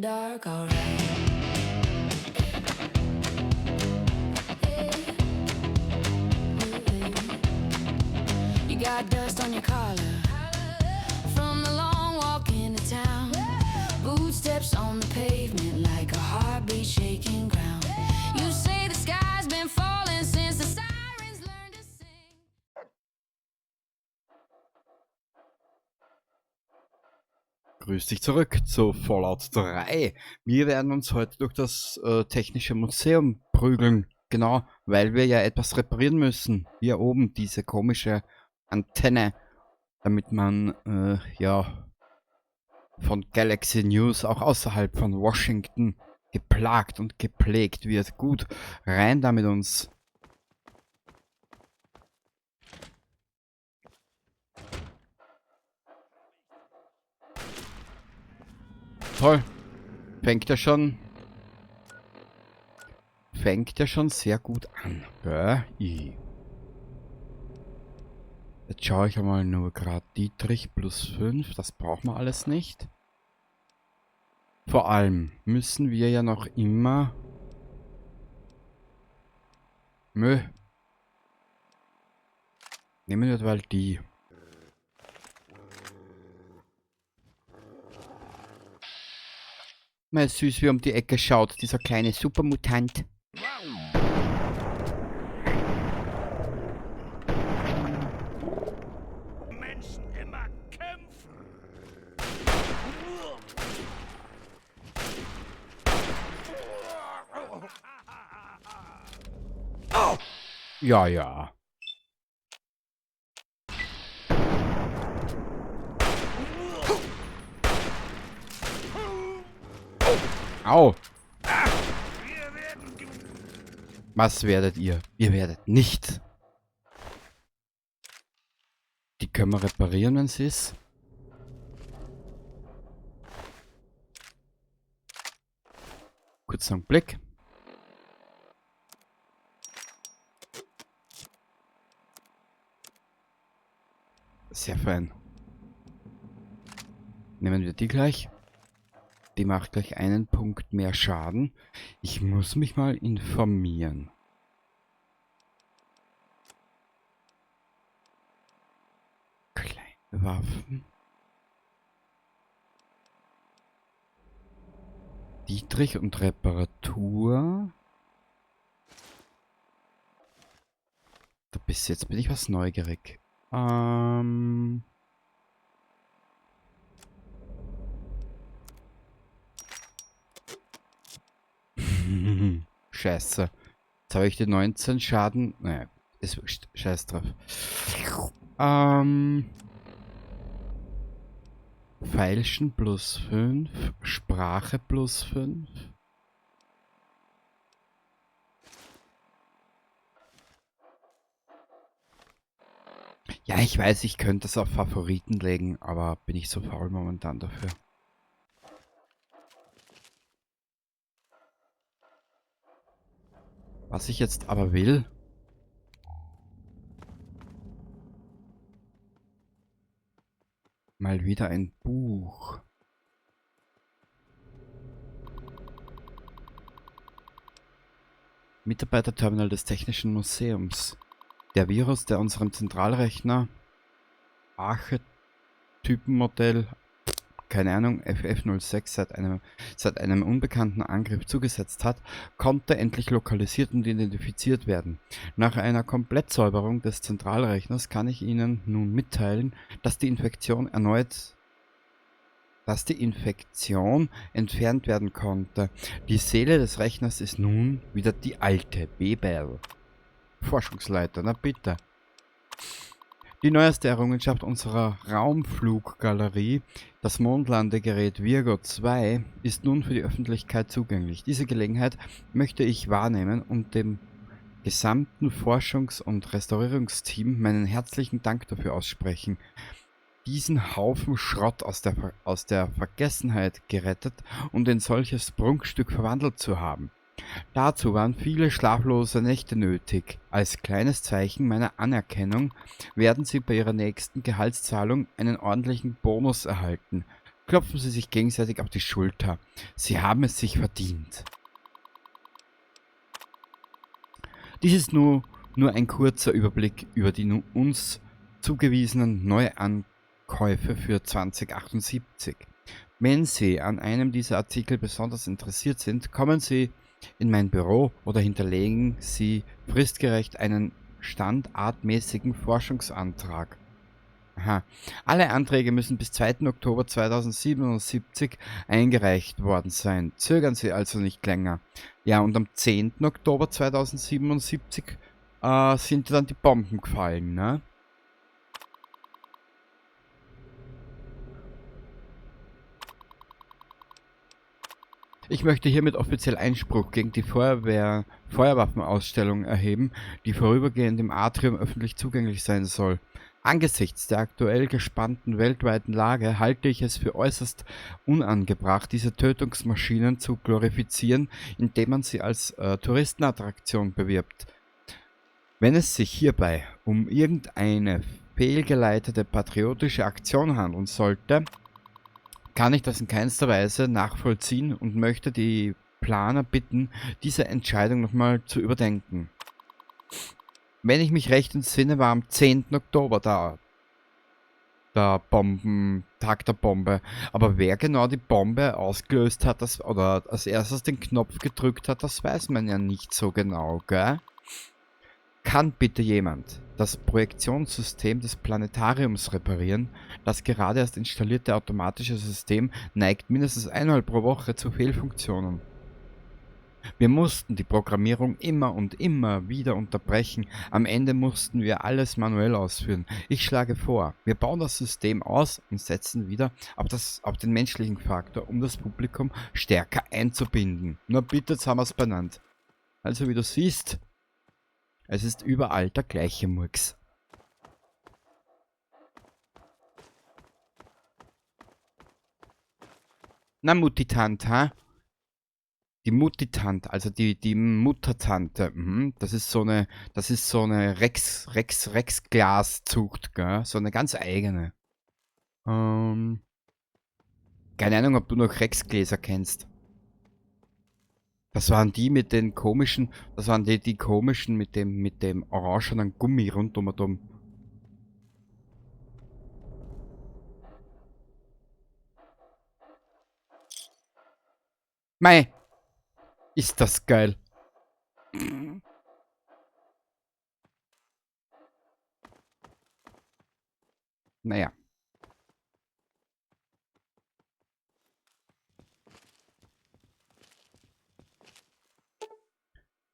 dark, alright. You got dust on your collar from the long walk into town. Boot steps on the pavement like a heartbeat shaking ground. You say the sky's been falling since the sirens learned to sing. Grüß dich zurück zu Fallout 3. Wir werden uns heute durch das Technische Museum prügeln. Genau, weil wir ja etwas reparieren müssen. Hier oben diese komische Antenne, damit man von Galaxy News auch außerhalb von Washington geplagt und gepflegt wird. Gut, rein da mit uns. Toll. Fängt ja schon sehr gut an. Gell? I. Jetzt schaue ich einmal nur grad Dietrich plus 5. Das brauchen wir alles nicht. Vor allem müssen wir ja noch immer... Mö. Nehmen wir mal die. Mal süß, wie um die Ecke schaut, dieser kleine Supermutant. Menschen immer kämpfen. Ja, ja. Au. Was werdet ihr? Ihr werdet nicht. Die können wir reparieren, wenn es ist. Kurz einen Blick. Sehr fein. Nehmen wir die gleich. Die macht gleich einen Punkt mehr Schaden. Ich muss mich mal informieren. Kleine Waffen. Dietrich und Reparatur. Da bis jetzt bin ich was neugierig. Scheiße. Jetzt habe ich die 19 Schaden. Naja, ist wurscht. Scheiß drauf. Feilschen plus 5. Sprache plus 5. Ja, ich weiß, ich könnte es auf Favoriten legen, aber bin ich so faul momentan dafür. Was ich jetzt aber will... Mal wieder ein Buch. Mitarbeiterterminal des Technischen Museums. Der Virus, der unserem Zentralrechner Archetypenmodell, keine Ahnung, FF06 seit einem unbekannten Angriff zugesetzt hat, konnte endlich lokalisiert und identifiziert werden. Nach einer Komplettsäuberung des Zentralrechners kann ich Ihnen nun mitteilen, dass die Infektion erneut, dass die Infektion entfernt werden konnte. Die Seele des Rechners ist nun wieder die alte Bebel. Forschungsleiter, na bitte. Die neueste Errungenschaft unserer Raumfluggalerie, das Mondlandegerät Virgo 2, ist nun für die Öffentlichkeit zugänglich. Diese Gelegenheit möchte ich wahrnehmen und dem gesamten Forschungs- und Restaurierungsteam meinen herzlichen Dank dafür aussprechen, diesen Haufen Schrott aus der Vergessenheit gerettet und in solches Prunkstück verwandelt zu haben. Dazu waren viele schlaflose Nächte nötig. Als kleines Zeichen meiner Anerkennung werden Sie bei Ihrer nächsten Gehaltszahlung einen ordentlichen Bonus erhalten. Klopfen Sie sich gegenseitig auf die Schulter. Sie haben es sich verdient. Dies ist nur ein kurzer Überblick über die uns zugewiesenen Neuankäufe für 2078. Wenn Sie an einem dieser Artikel besonders interessiert sind, kommen Sie in mein Büro oder hinterlegen Sie fristgerecht einen standardmäßigen Forschungsantrag. Aha. Alle Anträge müssen bis 2. Oktober 2077 eingereicht worden sein. Zögern Sie also nicht länger. Ja, und am 10. Oktober 2077 sind dann die Bomben gefallen, ne? Ich möchte hiermit offiziell Einspruch gegen die Feuerwaffenausstellung erheben, die vorübergehend im Atrium öffentlich zugänglich sein soll. Angesichts der aktuell gespannten weltweiten Lage halte ich es für äußerst unangebracht, diese Tötungsmaschinen zu glorifizieren, indem man sie als Touristenattraktion bewirbt. Wenn es sich hierbei um irgendeine fehlgeleitete patriotische Aktion handeln sollte, kann ich das in keinster Weise nachvollziehen und möchte die Planer bitten, diese Entscheidung nochmal zu überdenken. Wenn ich mich recht entsinne, war am 10. Oktober da der Tag der Bombe. Aber wer genau die Bombe ausgelöst hat, das, oder als erstes den Knopf gedrückt hat, das weiß man ja nicht so genau, gell? Kann bitte jemand das Projektionssystem des Planetariums reparieren? Das gerade erst installierte automatische System neigt mindestens einmal pro Woche zu Fehlfunktionen. Wir mussten die Programmierung immer und immer wieder unterbrechen. Am Ende mussten wir alles manuell ausführen. Ich schlage vor, wir bauen das System aus und setzen wieder auf den menschlichen Faktor, um das Publikum stärker einzubinden. Na bitte, jetzt haben wir's benannt. Also wie du siehst, es ist überall der gleiche Murks. Na Muttitant, ha? Die Muttitant, also die Muttertante, das ist so eine, Rex-Glaszucht, gell? So eine ganz eigene. Keine Ahnung, ob du noch Rex-Gläser kennst. Das waren die mit den komischen, das waren die komischen mit dem orangenen Gummi rundum und um. Mei! Ist das geil. Naja.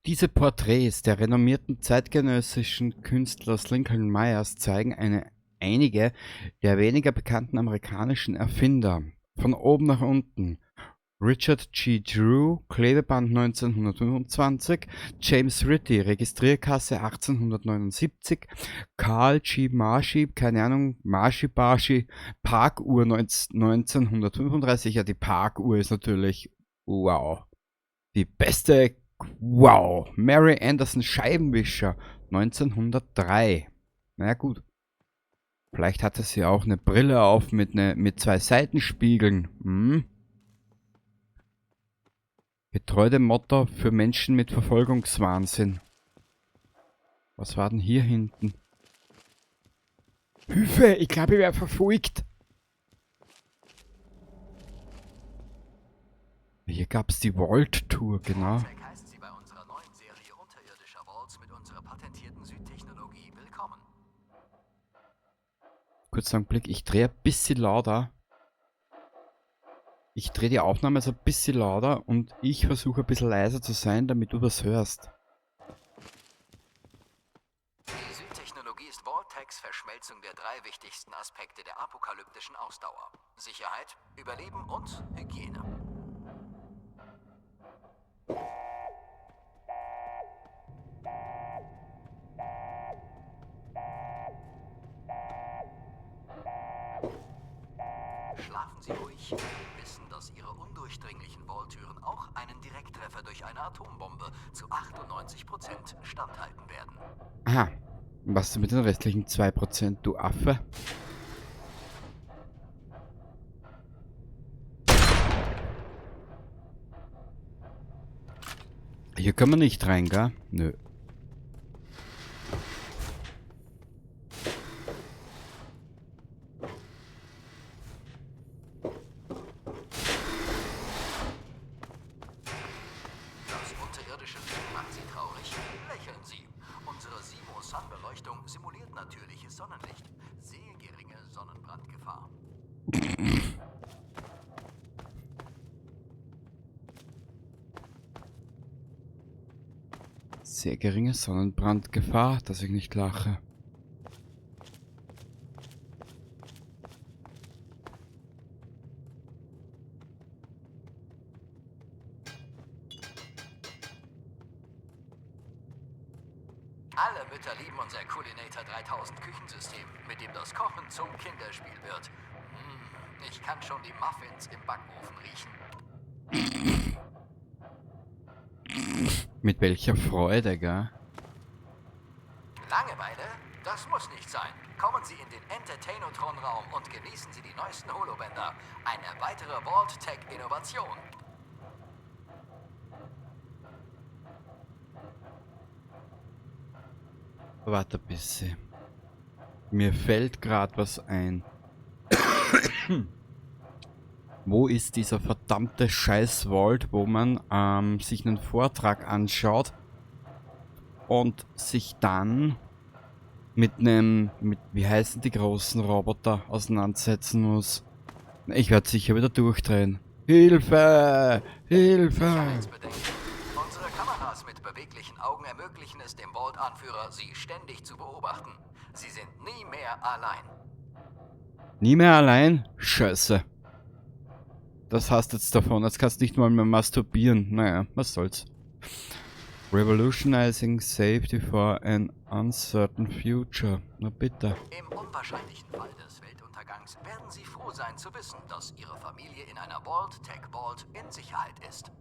Diese Porträts der renommierten zeitgenössischen Künstlers Lincoln Myers zeigen einige der weniger bekannten amerikanischen Erfinder. Von oben nach unten. Richard G. Drew, Klebeband 1925, James Ritty, Registrierkasse 1879, Carl G. Marschi, keine Ahnung, Marschi Barschi, Parkuhr 1935, ja die Parkuhr ist natürlich, wow, die beste, wow, Mary Anderson Scheibenwischer 1903, naja gut, vielleicht hatte sie auch eine Brille auf mit zwei Seitenspiegeln, Getreu dem Motto für Menschen mit Verfolgungswahnsinn. Was war denn hier hinten? Hilfe, ich glaube, ich werde verfolgt. Hier gab es die Vault Tour, genau. Heißen Sie bei unserer neuen Serie unterirdischer Vaults mit unserer patentierten Südtechnologie willkommen. Kurzer Blick, ich drehe ein bisschen lauter. Ich drehe die Aufnahme so ein bisschen lauter und ich versuche ein bisschen leiser zu sein, damit du das hörst. Die Südtechnologie ist Vault-Tecs Verschmelzung der drei wichtigsten Aspekte der apokalyptischen Ausdauer. Sicherheit, Überleben und Hygiene. Schlafen Sie ruhig, wissen, dass Ihre undurchdringlichen Vault-Türen auch einen Direkttreffer durch eine Atombombe zu 98% standhalten werden. Aha. Was ist mit den restlichen 2%, du Affe? Hier können wir nicht rein, gell? Nö. Das unterirdische Licht macht Sie traurig? Lächeln Sie. Unsere Simo-Sun-Beleuchtung simuliert natürliches Sonnenlicht. Sehr geringe Sonnenbrandgefahr. Sehr geringe Sonnenbrandgefahr, dass ich nicht lache. Alle Mütter lieben unser Coolinator 3000 Küchensystem, mit dem das Kochen zum Kinderspiel wird. Ich kann schon die Muffins im Backofen riechen. Mit welcher Freude, gell? Langeweile? Das muss nicht sein. Kommen Sie in den Entertainotron-Raum und genießen Sie die neuesten Holobänder. Eine weitere Vault-Tec-Innovation. Warte ein bisschen. Mir fällt grad was ein. Wo ist dieser verdammte scheiß Vault, wo man sich einen Vortrag anschaut und sich dann mit einem, mit, wie heißen die großen Roboter, auseinandersetzen muss? Ich werd sicher wieder durchdrehen. Hilfe! Hilfe! Sicherheitsbedenken. Unsere Kameras mit beweglichen Augen ermöglichen es dem Vault-Anführer, sie ständig zu beobachten. Sie sind nie mehr allein. Nie mehr allein? Scheiße. Das hast jetzt davon. Jetzt kannst du nicht mal mehr masturbieren. Naja, was soll's. Revolutionizing safety for an uncertain future. Na bitte. Im unwahrscheinlichen Fall des Weltuntergangs werden Sie froh sein zu wissen, dass Ihre Familie in einer Vault-Tec Vault in Sicherheit ist.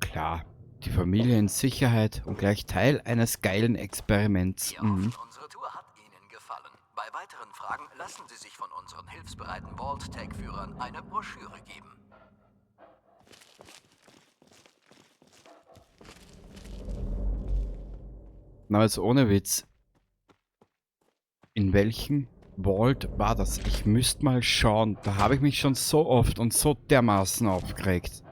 Klar, die Familie in Sicherheit und gleich Teil eines geilen Experiments. Wir hoffen, unsere Tour hat Ihnen gefallen. Bei weiteren Fragen lassen Sie sich von unseren hilfsbereiten Vault-Tec-Führern eine Broschüre geben. Na, jetzt ohne Witz. In welchem Vault war das? Ich müsste mal schauen. Da habe ich mich schon so oft und so dermaßen aufgeregt.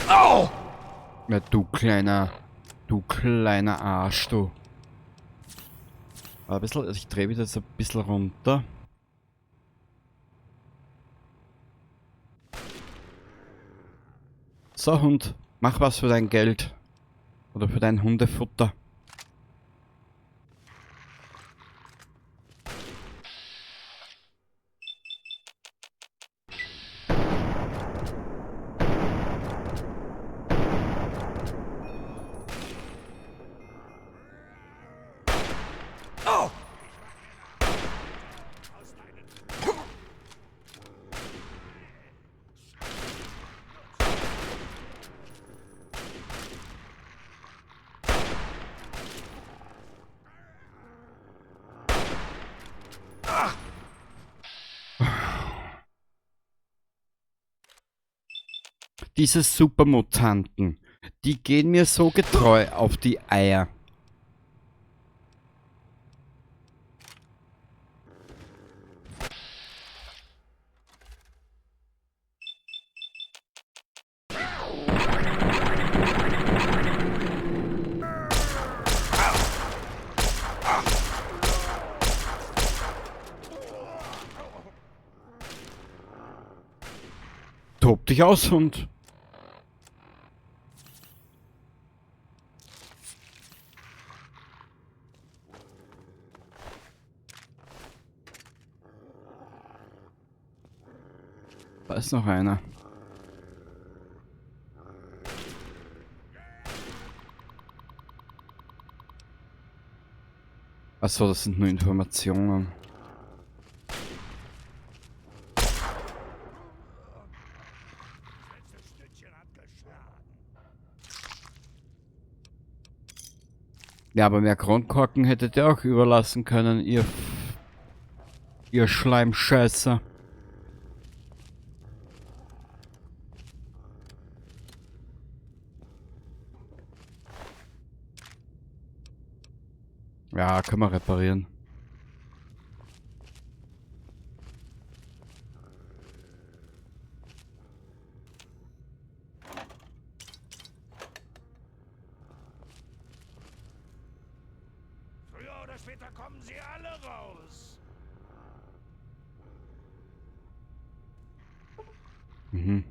Au! Ja, du kleiner Arsch, du. Aber ein bisschen, also ich drehe wieder so ein bisschen runter. So, Hund, mach was für dein Geld. Oder für dein Hundefutter. Diese Supermutanten, die gehen mir so getreu auf die Eier. Tob dich aus, Hund. Da ist noch einer. Achso, das sind nur Informationen. Ja, aber mehr Kronkorken hättet ihr auch überlassen können, ihr Schleimscheißer. Ja, können wir reparieren. Früher oder später kommen sie alle raus. Mhm.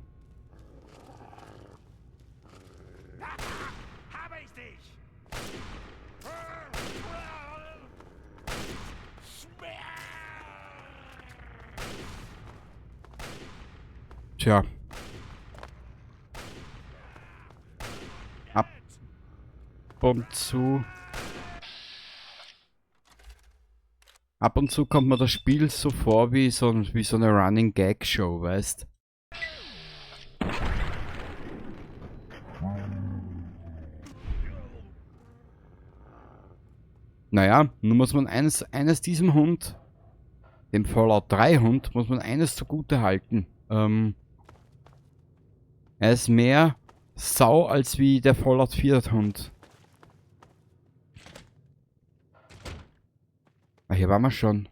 Habe ich dich! Tja. Ab und zu. Ab und zu kommt mir das Spiel so vor wie so eine Running Gag Show, weißt? Naja, nun muss man eines diesem Hund, dem Fallout 3 Hund, muss man eines zugute halten. Er ist mehr Sau als wie der Fallout 4 Hund. Ah, hier waren wir schon.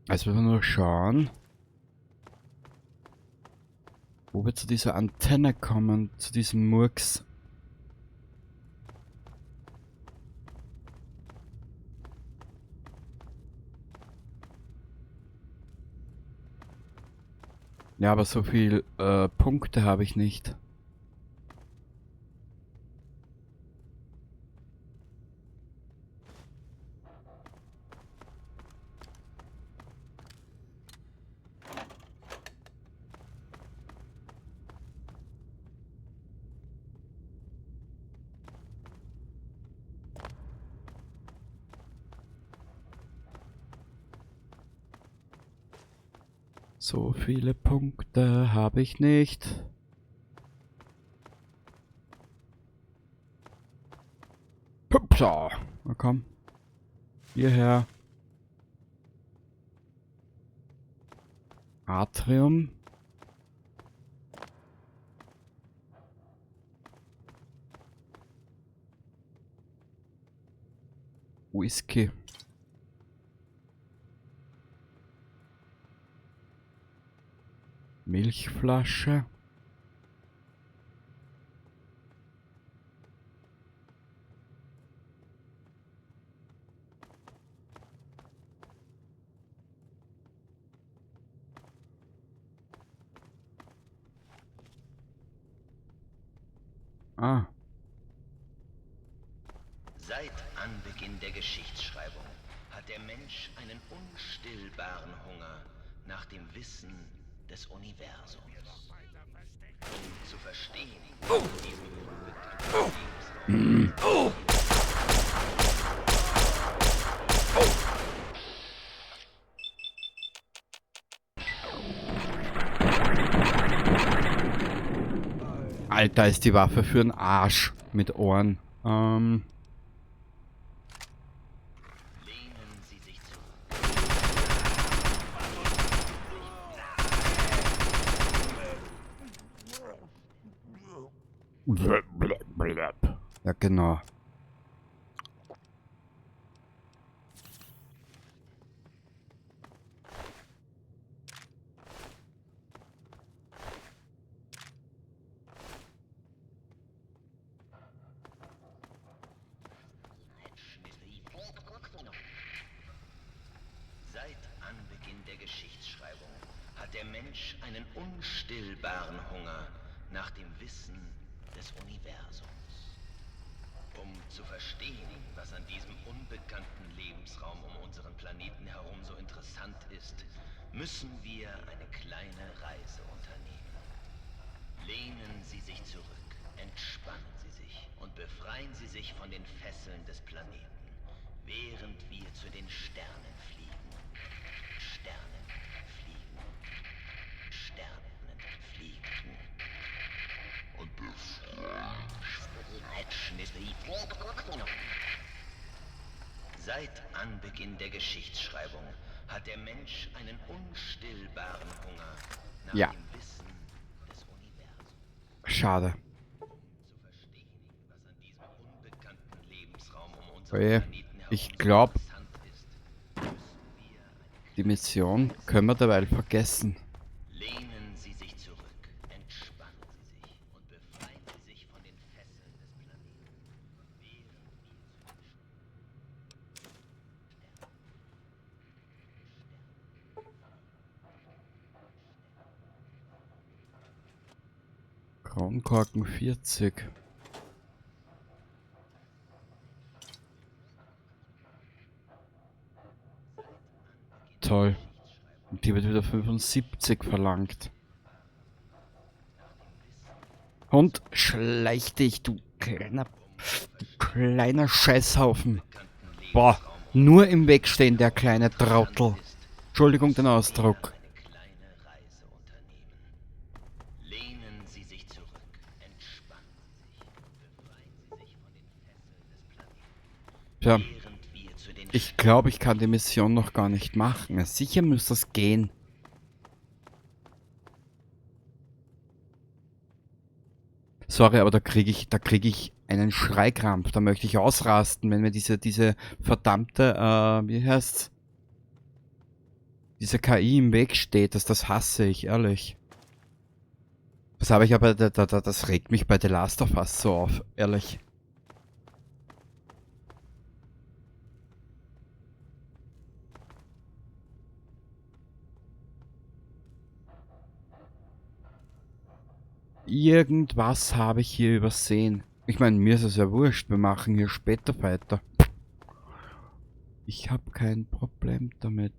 Jetzt müssen wir nur schauen, wo wir zu dieser Antenne kommen, zu diesem Murks. Ja, aber so viel Punkte habe ich nicht. So viele Punkte habe ich nicht. Hupsa. Na komm. Hierher. Atrium. Whisky. Milchflasche. Ah. Seit Anbeginn der Geschichtsschreibung hat der Mensch einen unstillbaren Hunger nach dem Wissen des Universums. Um zu verstehen, diesem unbekannten Lebensraum. Alter, ist die Waffe für einen Arsch mit Ohren. Lehnen Sie sich zurück. Ja, genau. Seit Anbeginn der Geschichtsschreibung hat der Mensch einen unstillbaren Hunger nach dem Wissen des Universums. Um zu verstehen, was an diesem unbekannten Lebensraum um unseren Planeten herum so interessant ist, müssen wir eine kleine Reise unternehmen. Lehnen Sie sich zurück, entspannen Sie sich und befreien Sie sich von den Fesseln des Planeten, während wir zu den Sternen fliegen. Sternen fliegen. Sternen fliegen. Seit Anbeginn der Geschichtsschreibung hat der Mensch einen unstillbaren Hunger nach Ja. dem Wissen des Universums. Schade. Zu verstehen, was an diesem unbekannten Lebensraum um unseren Oje, Planeten herum ich so glaub, interessant ist, müssen wir eine die Mission können wir derweil vergessen. Lehnen Sie sich zurück, entspannen Sie sich und befreien Sie sich von den Fesseln des Planeten, während wir zu den Kronkorken 40. Toll. Und hier wird wieder 75 verlangt. Hund, schleich dich, du kleiner Scheißhaufen. Boah, nur im Weg stehen, der kleine Trottel. Entschuldigung den Ausdruck. eine kleine Reise unternehmen. Lehnen Sie sich zurück, entspannen Sie sich und befreien Sie sich von den Fesseln des Planeten, Tja, während wir zu den ich glaube, ich kann die Mission noch gar nicht machen. Sicher muss das gehen. Sorry, aber da kriege ich einen Schreikrampf. Da möchte ich ausrasten, wenn mir diese verdammte, wie heißt's? Diese KI im Weg steht, das hasse ich, ehrlich. Das habe ich aber, das regt mich bei The Last of Us so auf, ehrlich. Irgendwas habe ich hier übersehen. Ich meine, mir ist es ja wurscht, wir machen hier später weiter. Ich habe kein Problem damit.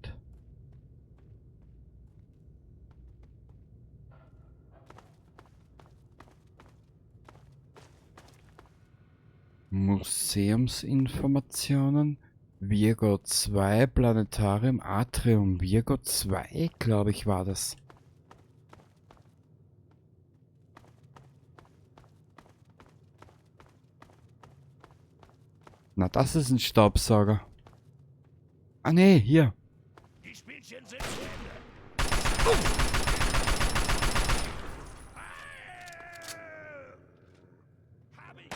Museumsinformationen, Virgo 2, Planetarium, Atrium, Virgo 2, glaube ich, war das. Na, das ist ein Staubsauger. Ah, nee, hier. Die Spielchen sind zu Ende. Hab ich.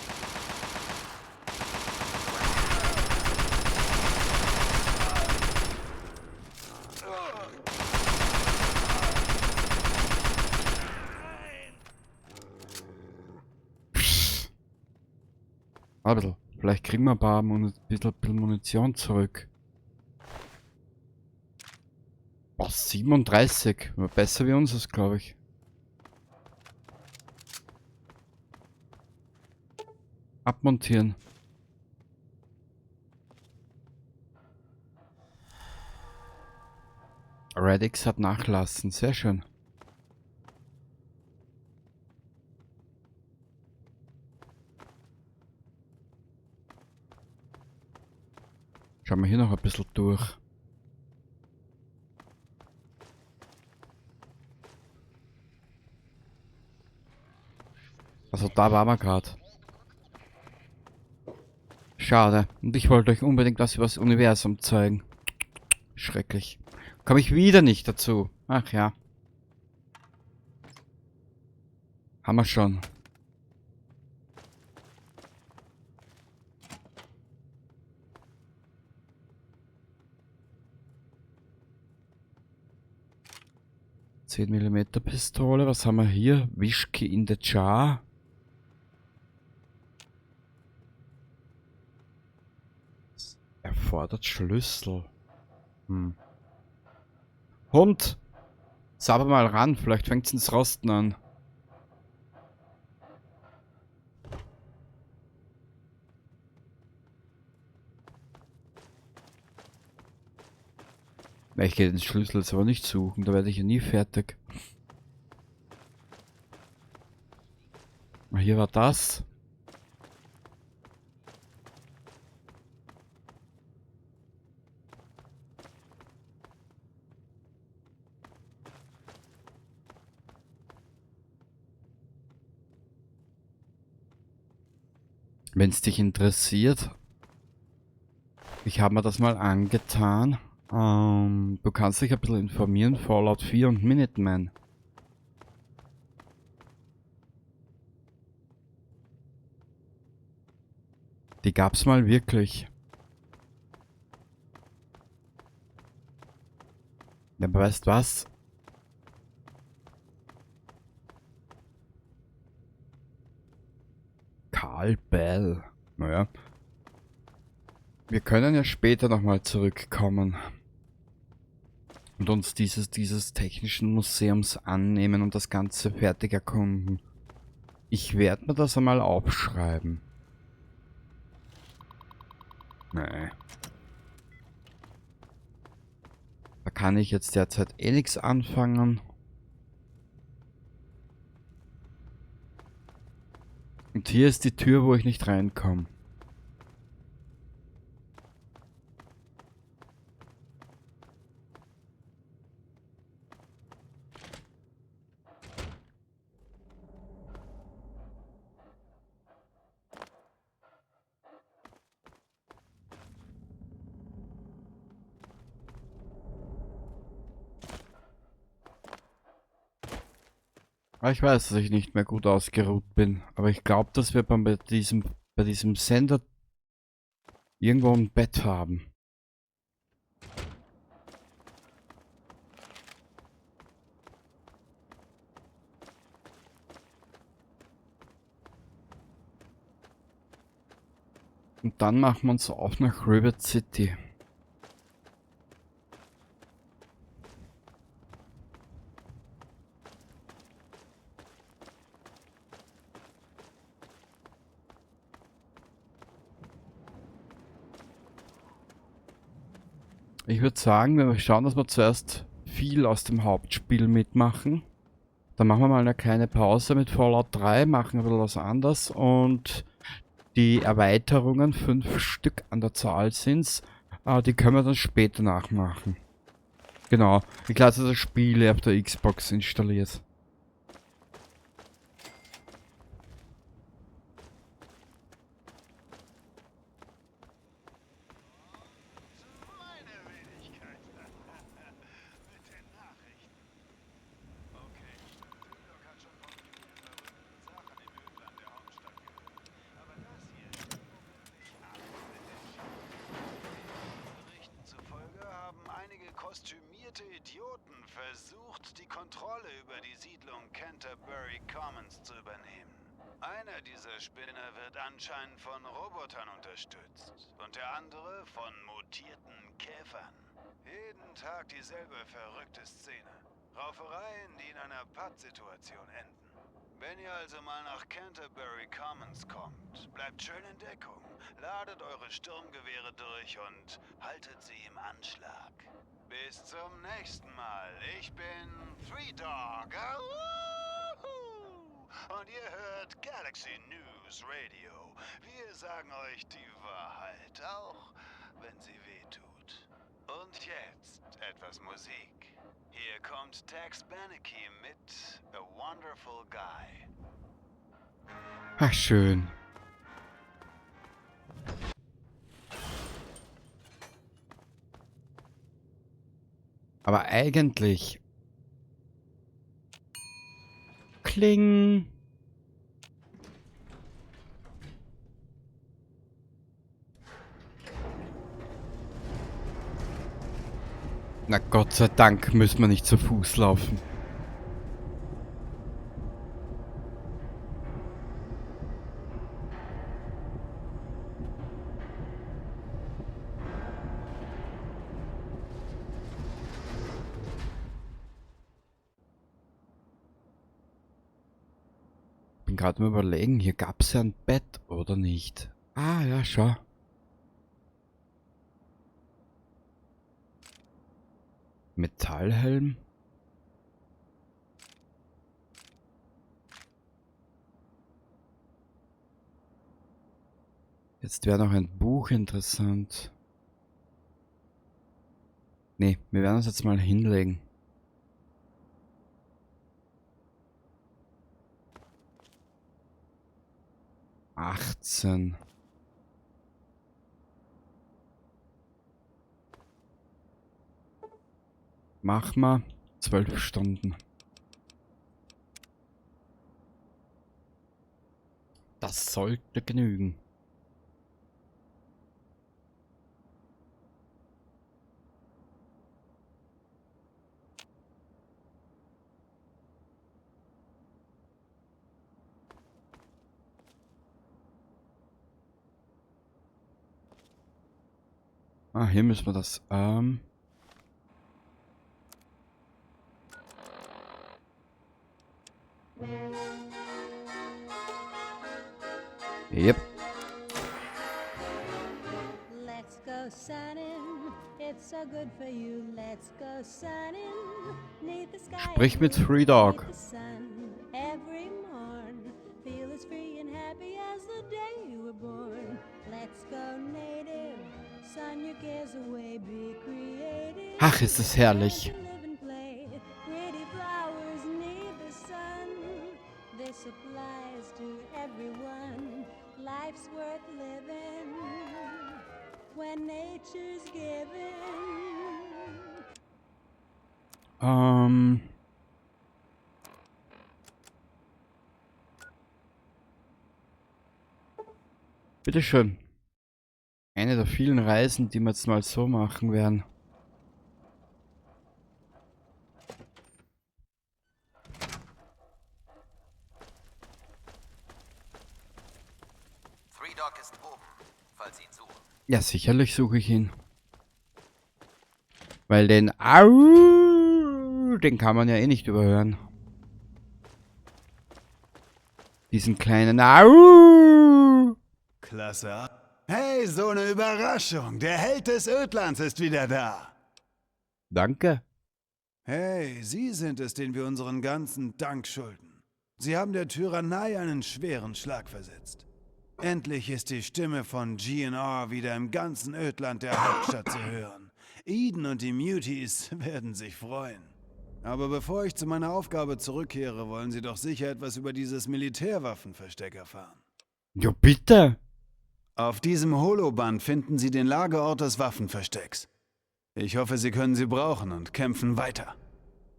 Ein bisschen. Vielleicht kriegen wir ein paar bisschen Munition zurück. Boah, 37. War besser wie unseres, glaub ich. Abmontieren. Radix hat nachlassen. Sehr schön. Schauen wir hier noch ein bisschen durch. Also da waren wir grad. Schade. Und ich wollte euch unbedingt was über das Universum zeigen. Schrecklich. Komme ich wieder nicht dazu. Ach ja. Haben wir schon. 10 Millimeter Pistole. Was haben wir hier? Whisky in the Jar. Erfordert Schlüssel. Hund! Sabber mal ran, vielleicht fängt's ins Rosten an. Na, ich gehe den Schlüssel jetzt aber nicht suchen, da werde ich ja nie fertig. Hier war das. Wenn es dich interessiert. Ich habe mir das mal angetan. Du kannst dich ein bisschen informieren. Fallout 4 und Minuteman. Die gab's mal wirklich. Ja, aber weißt was? Carl Bell. Naja. Wir können ja später nochmal zurückkommen. Und uns dieses technischen Museums annehmen und das Ganze fertig erkunden. Ich werde mir das einmal aufschreiben. Nee. Da kann ich jetzt derzeit eh nichts anfangen. Und hier ist die Tür, wo ich nicht reinkomme. Ich weiß, dass ich nicht mehr gut ausgeruht bin, aber ich glaube, dass wir bei diesem Sender irgendwo ein Bett haben. Und dann machen wir uns auf nach Rivet City. Ich würde sagen, wenn wir schauen, dass wir zuerst viel aus dem Hauptspiel mitmachen. Dann machen wir mal eine kleine Pause mit Fallout 3, machen ein bisschen was anderes und die Erweiterungen, 5 Stück an der Zahl sind's, die können wir dann später nachmachen. Genau, ich lasse das Spiel auf der Xbox installiert. Kostümierte Idioten versucht, die Kontrolle über die Siedlung Canterbury Commons zu übernehmen. Einer dieser Spinner wird anscheinend von Robotern unterstützt und der andere von mutierten Käfern. Jeden Tag dieselbe verrückte Szene. Raufereien, die in einer Pattsituation enden. Wenn ihr also mal nach Canterbury Commons kommt, bleibt schön in Deckung, ladet eure Sturmgewehre durch und haltet sie im Anschlag. Bis zum nächsten Mal. Ich bin Three Dog. Und ihr hört Galaxy News Radio. Wir sagen euch die Wahrheit, auch wenn sie wehtut. Und jetzt etwas Musik. Hier kommt Tex Beneke mit A Wonderful Guy. Ach, schön. Aber eigentlich... Kling. Na Gott sei Dank müssen wir nicht zu Fuß laufen. Bin gerade mal überlegen, hier gab's ja ein Bett, oder nicht? Ah, ja, schau. Metallhelm. Jetzt wäre noch ein Buch interessant. Nee, wir werden uns jetzt mal hinlegen. 18. Mach mal 12 Stunden. Das sollte genügen. Ah, hier müssen wir das, Yep. Let's go sunning. It's so good for you. Let's go sunning. Neath the sky. Sprich mit Three Dog. Neath the sun every morn. Feel as free and happy as the day you were born. Let's go native. Sun your cares away. Be creative. Ach, ist es herrlich. Dance and live and play. Pretty flowers need the sun. This applies to everyone. Life's worth living when nature's giving. Bitteschön. Eine der vielen Reisen, die wir jetzt mal so machen werden. Three Dog ist oben, falls Sie ihn suchen. Ja, sicherlich suche ich ihn. Weil den Au, den kann man ja eh nicht überhören. Diesen kleinen Au. Klasse. Hey, so eine Überraschung. Der Held des Ödlands ist wieder da. Danke. Hey, Sie sind es, den wir unseren ganzen Dank schulden. Sie haben der Tyrannei einen schweren Schlag versetzt. Endlich ist die Stimme von GNR wieder im ganzen Ödland der Hauptstadt zu hören. Eden und die Muties werden sich freuen. Aber bevor ich zu meiner Aufgabe zurückkehre, wollen Sie doch sicher etwas über dieses Militärwaffenversteck erfahren. Ja, bitte. Auf diesem Holoband finden Sie den Lagerort des Waffenverstecks. Ich hoffe, Sie können sie brauchen und kämpfen weiter.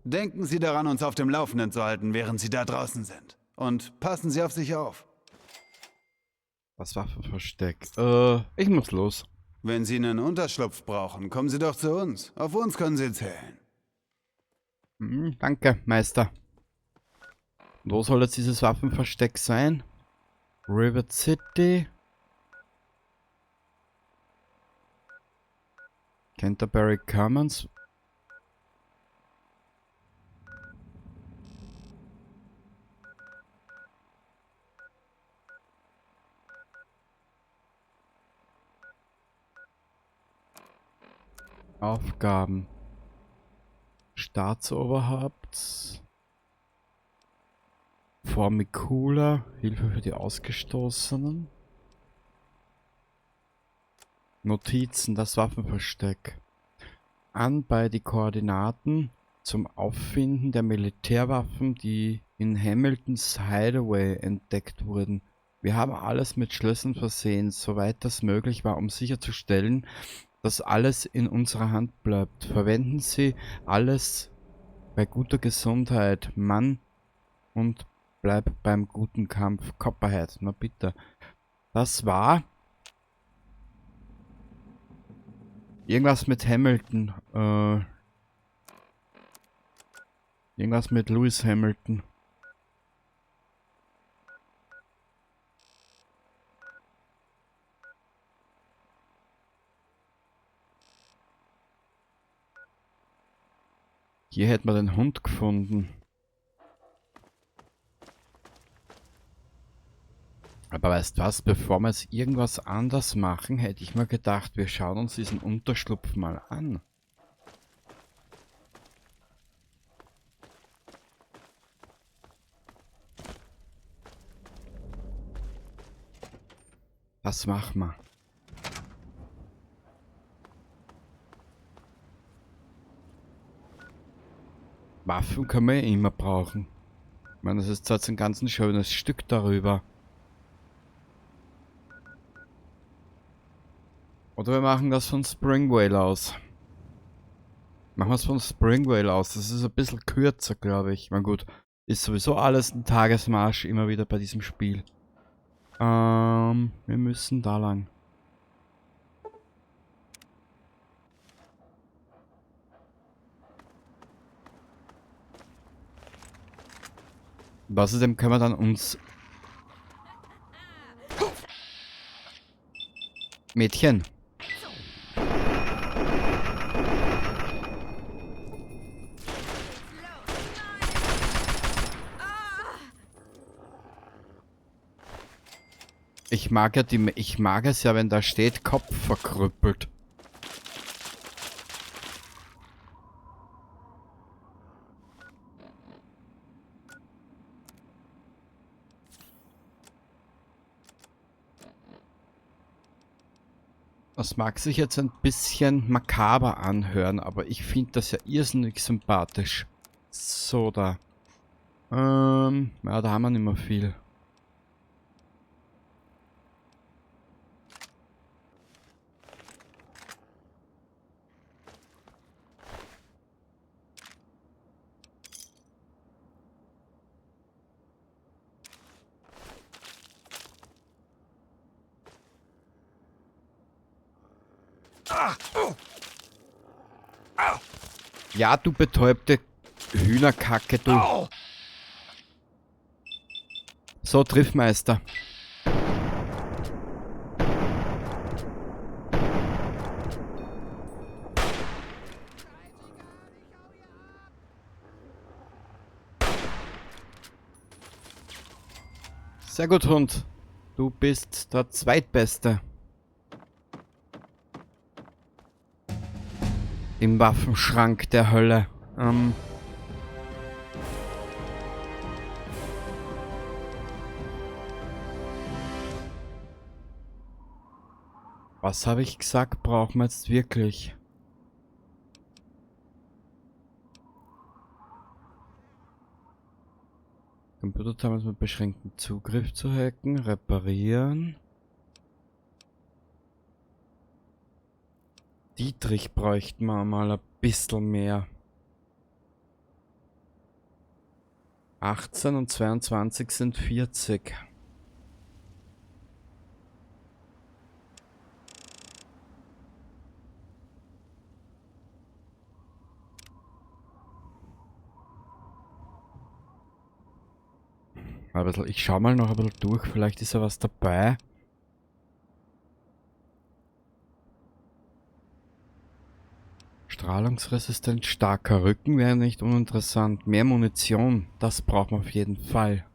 Denken Sie daran, uns auf dem Laufenden zu halten, während Sie da draußen sind. Und passen Sie auf sich auf. Das Waffenversteck. Ich muss los. Wenn Sie einen Unterschlupf brauchen, kommen Sie doch zu uns. Auf uns können Sie zählen. Danke, Meister. Und wo soll jetzt dieses Waffenversteck sein? Rivet City. Canterbury Commons. Aufgaben. Staatsoberhaupt. Formicula. Hilfe für die Ausgestoßenen. Notizen, das Waffenversteck. Anbei die Koordinaten zum Auffinden der Militärwaffen, die in Hamiltons Hideaway entdeckt wurden. Wir haben alles mit Schlössern versehen, soweit das möglich war, um sicherzustellen, dass alles in unserer Hand bleibt. Verwenden Sie alles bei guter Gesundheit, Mann, und bleib beim guten Kampf. Copperhead, na bitte. Das war irgendwas mit Hamilton. Irgendwas mit Lewis Hamilton. Hier hätten wir den Hund gefunden. Aber weißt du was, bevor wir jetzt irgendwas anders machen, hätte ich mal gedacht, wir schauen uns diesen Unterschlupf mal an. Das machen wir. Waffen können wir ja immer brauchen. Ich meine, das ist zwar jetzt ein ganz schönes Stück darüber. Oder wir machen das von Springvale aus. Machen wir es von Springvale aus. Das ist ein bisschen kürzer, glaube ich. Na gut, ist sowieso alles ein Tagesmarsch immer wieder bei diesem Spiel. Wir müssen da lang. Und außerdem können wir dann uns... Mädchen. Ich mag ja die, ich mag es ja, wenn da steht, Kopf verkrüppelt. Das mag sich jetzt ein bisschen makaber anhören, aber ich finde das ja irrsinnig sympathisch. So, da. Ja, da haben wir nicht mehr viel. Ja, du betäubte Hühnerkacke, du. So, Triffmeister. Sehr gut, Hund. Du bist der Zweitbeste. Im Waffenschrank der Hölle. Was habe ich gesagt? Brauchen wir jetzt wirklich? Computerterminals mit beschränktem Zugriff zu hacken, reparieren. Dietrich bräuchten wir mal ein bisschen mehr. 18 und 22 sind 40. Ein bisschen, ich schau mal noch ein bisschen durch, vielleicht ist ja was dabei. Strahlungsresistent, starker Rücken wäre nicht uninteressant. Mehr Munition, das braucht man auf jeden Fall.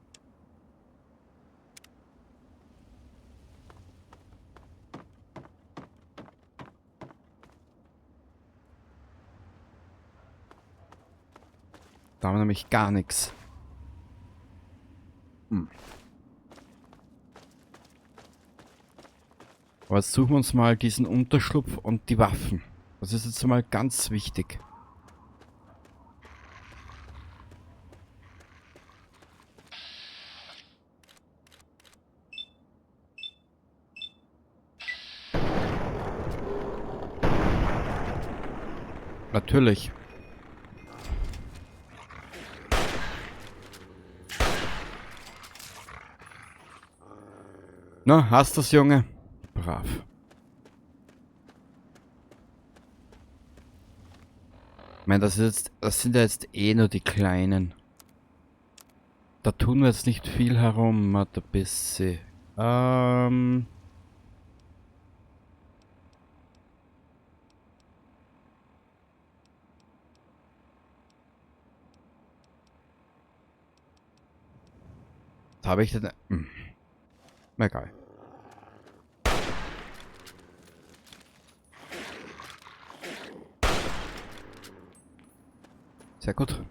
Da haben wir nämlich gar nichts. Aber jetzt suchen wir uns mal diesen Unterschlupf und die Waffen. Das ist jetzt mal ganz wichtig. Natürlich. Na, hast du's, Junge? Brav. Ich meine, das sind ja jetzt eh nur die Kleinen. Da tun wir jetzt nicht viel herum, warte ein bisschen. Was habe ich denn? Egal. Sehr gut.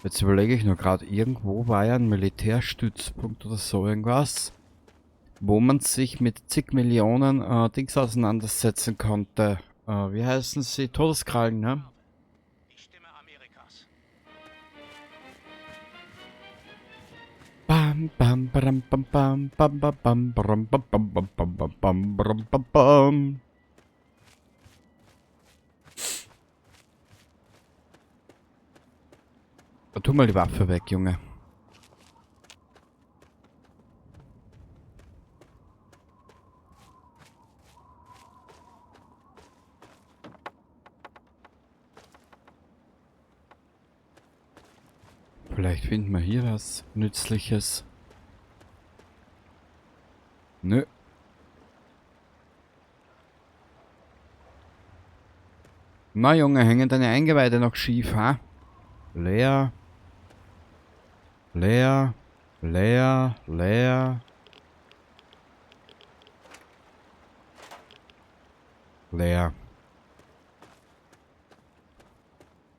Jetzt überlege ich nur grad, irgendwo war ja ein Militärstützpunkt oder so irgendwas, wo man sich mit zig Millionen Dings auseinandersetzen konnte. Wie heißen sie? Todeskrallen, ne? Die Stimme Amerikas. Bam. Bam, bam, bam, bam, bam, bam, bam, bam, bam, bam, bam, bam, bam, bam, bam, bam, bam, bam. Tu mal die Waffe weg, Junge. Vielleicht finden wir hier was Nützliches. Nö. Na Junge, hängen deine Eingeweide noch schief, ha? Leer. Leer. Leer. Leer. Leer.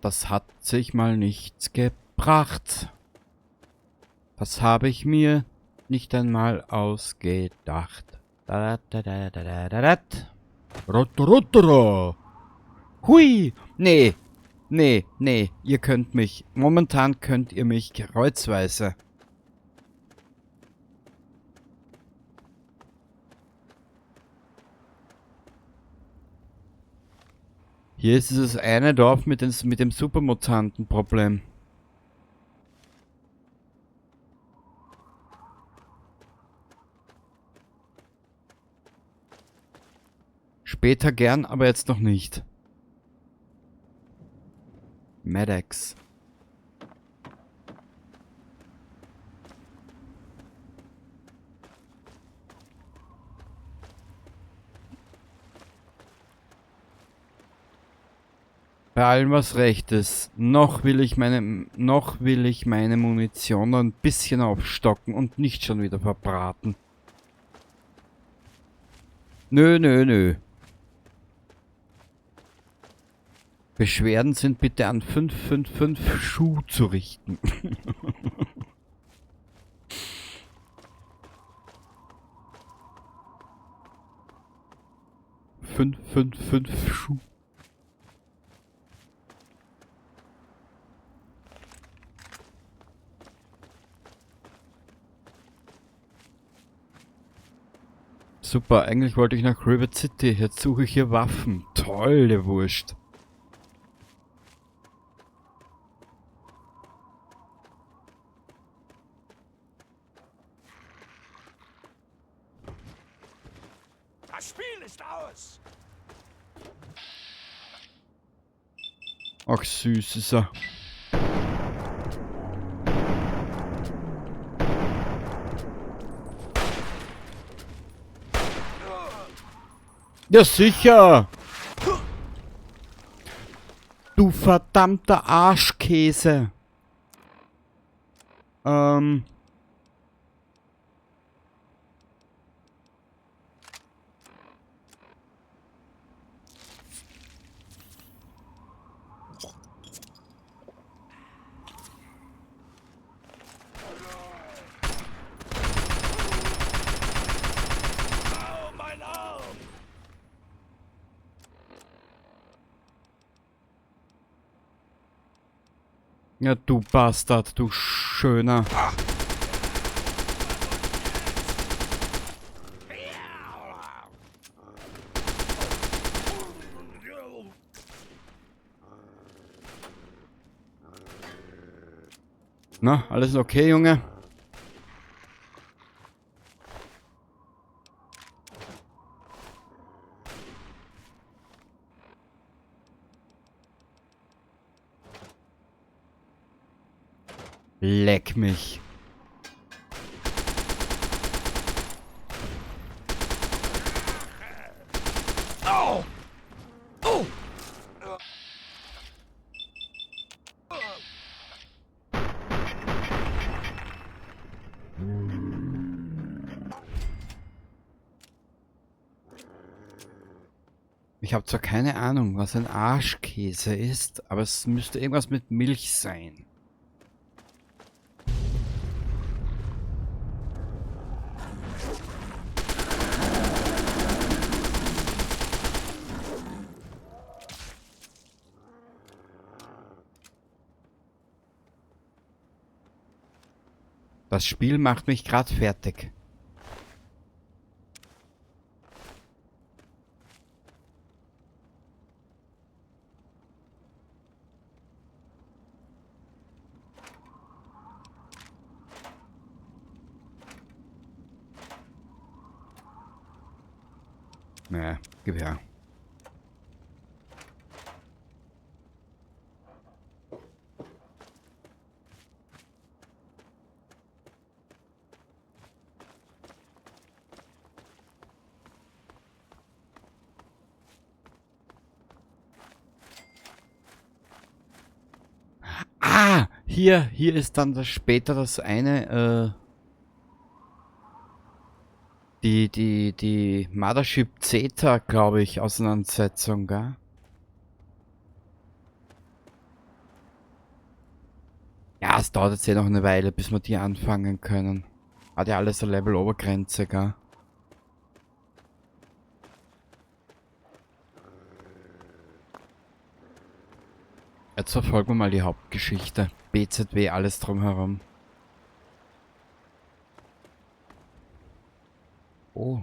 Das hat sich mal nichts gebracht. Das habe ich mir nicht einmal ausgedacht. Da, da, da, da, da, da, da. Rot, Hui! Nee! Nee, nee, ihr könnt mich. Momentan könnt ihr mich kreuzweise. Hier ist dieses eine Dorf mit dem Supermutanten-Problem. Später gern, aber jetzt noch nicht. Medex. Bei allem, was recht ist, noch will ich meine Munition noch ein bisschen aufstocken und nicht schon wieder verbraten. Nö, nö, nö. Beschwerden sind bitte an 555 Schuh zu richten. 555 Schuh. Super, eigentlich wollte ich nach Rivet City. Jetzt suche ich hier Waffen. Tolle Wurst. Das Spiel ist aus. Ach, süß ist er. Ja, sicher! Du verdammter Arschkäse! Ja, du Bastard, du Schöner. Na, alles okay, Junge? Leck mich. Ich habe zwar keine Ahnung, was ein Arschkäse ist, aber es müsste irgendwas mit Milch sein. Das Spiel macht mich gerade fertig. Naja, gib her. Ah, hier ist dann das später das eine, die Mothership Zeta, glaube ich, Auseinandersetzung, gell? Ja, es dauert jetzt eh noch eine Weile, bis wir die anfangen können. Hat ja alles eine Level-Obergrenze, gell? Jetzt verfolgen wir mal die Hauptgeschichte. BZW, alles drumherum. Oh.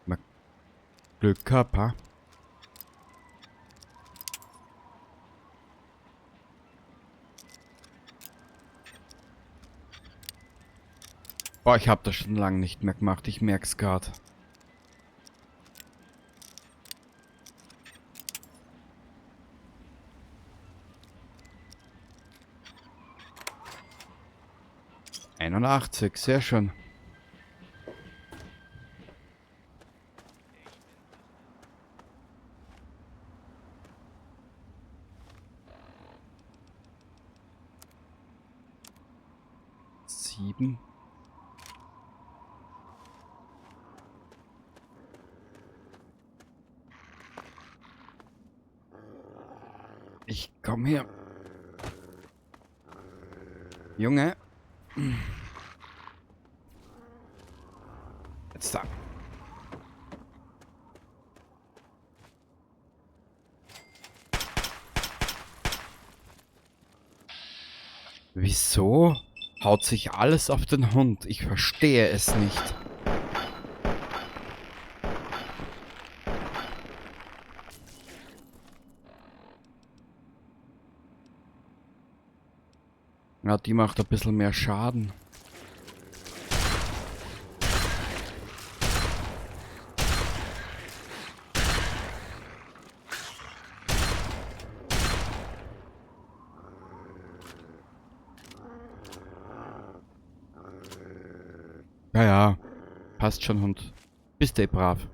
Mal Glück gehabt, ha? Boah, ich hab das schon lange nicht mehr gemacht, ich merk's grad. 81, sehr schön. 7. Ich komm her. Junge. Jetzt da. Wieso haut sich alles auf den Hund? Ich verstehe es nicht. Ja, die macht ein bisschen mehr Schaden. Ja, ja. Passt schon, Hund. Bist du eh brav.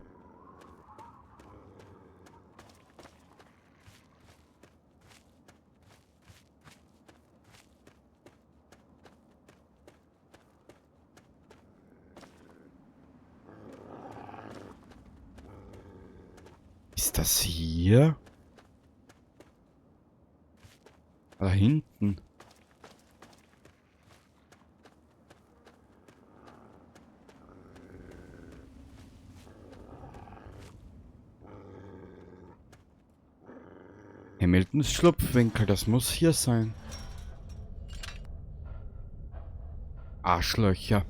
Ist das hier? Da hinten. Hamiltons Schlupfwinkel, das muss hier sein. Arschlöcher.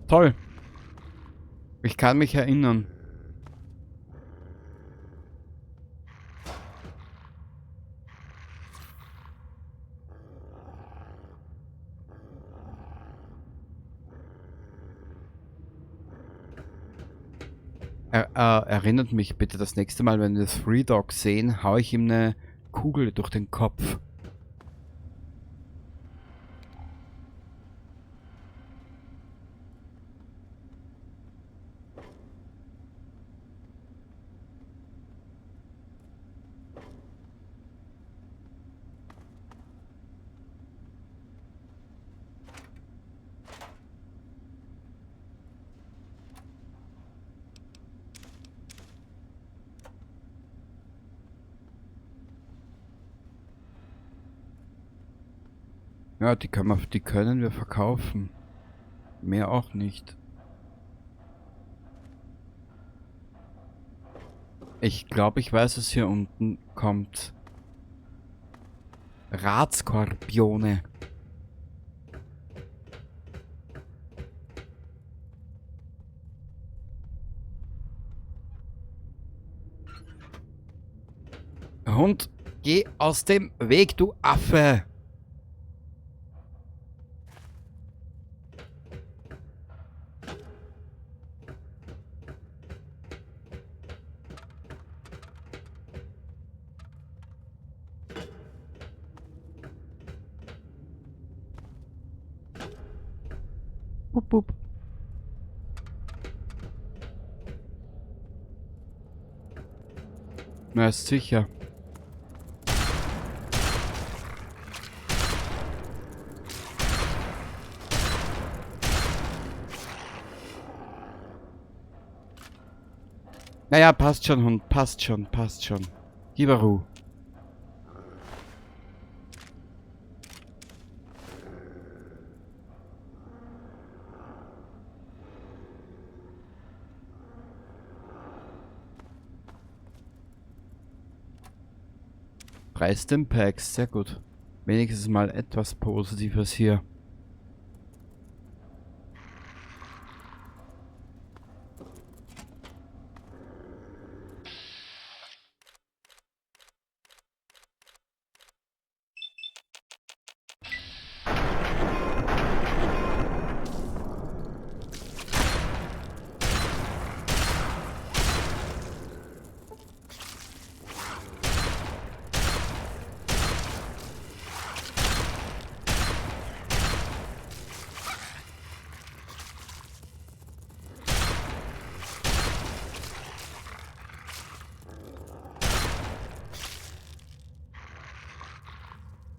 Toll. Ich kann mich erinnern. Erinnert mich bitte das nächste Mal, wenn wir Three Dog sehen, hau ich ihm eine Kugel durch den Kopf. Ja, die können wir verkaufen. Mehr auch nicht. Ich glaube, ich weiß, was hier unten kommt. Radskorpione. Hund, geh aus dem Weg, du Affe! Bup, bup. Na, ist sicher. Naja, passt schon, Hund. Passt schon, passt schon. Gib Ruhe. Drei Stimpacks, sehr gut. Wenigstens mal etwas Positives hier.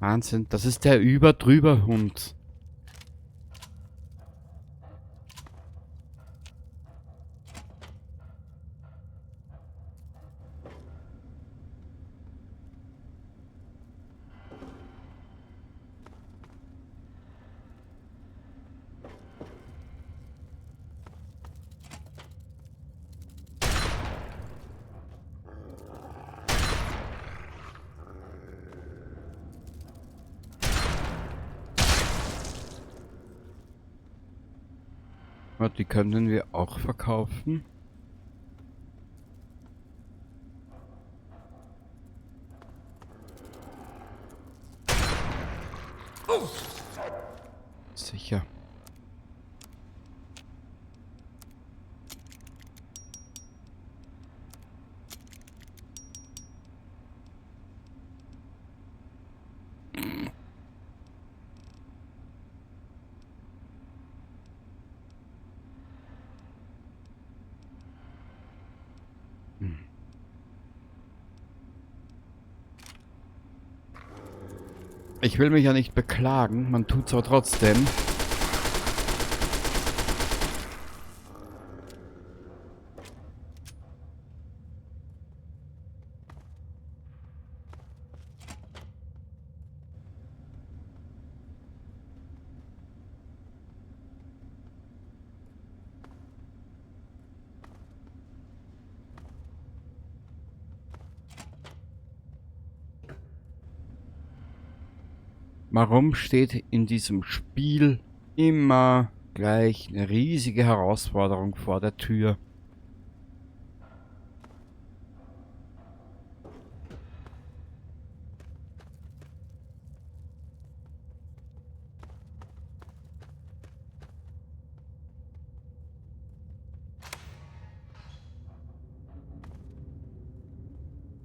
Wahnsinn, das ist der Über-Drüber-Hund. Die können wir auch verkaufen. Sicher. Ich will mich ja nicht beklagen, man tut's aber trotzdem. Warum steht in diesem Spiel immer gleich eine riesige Herausforderung vor der Tür?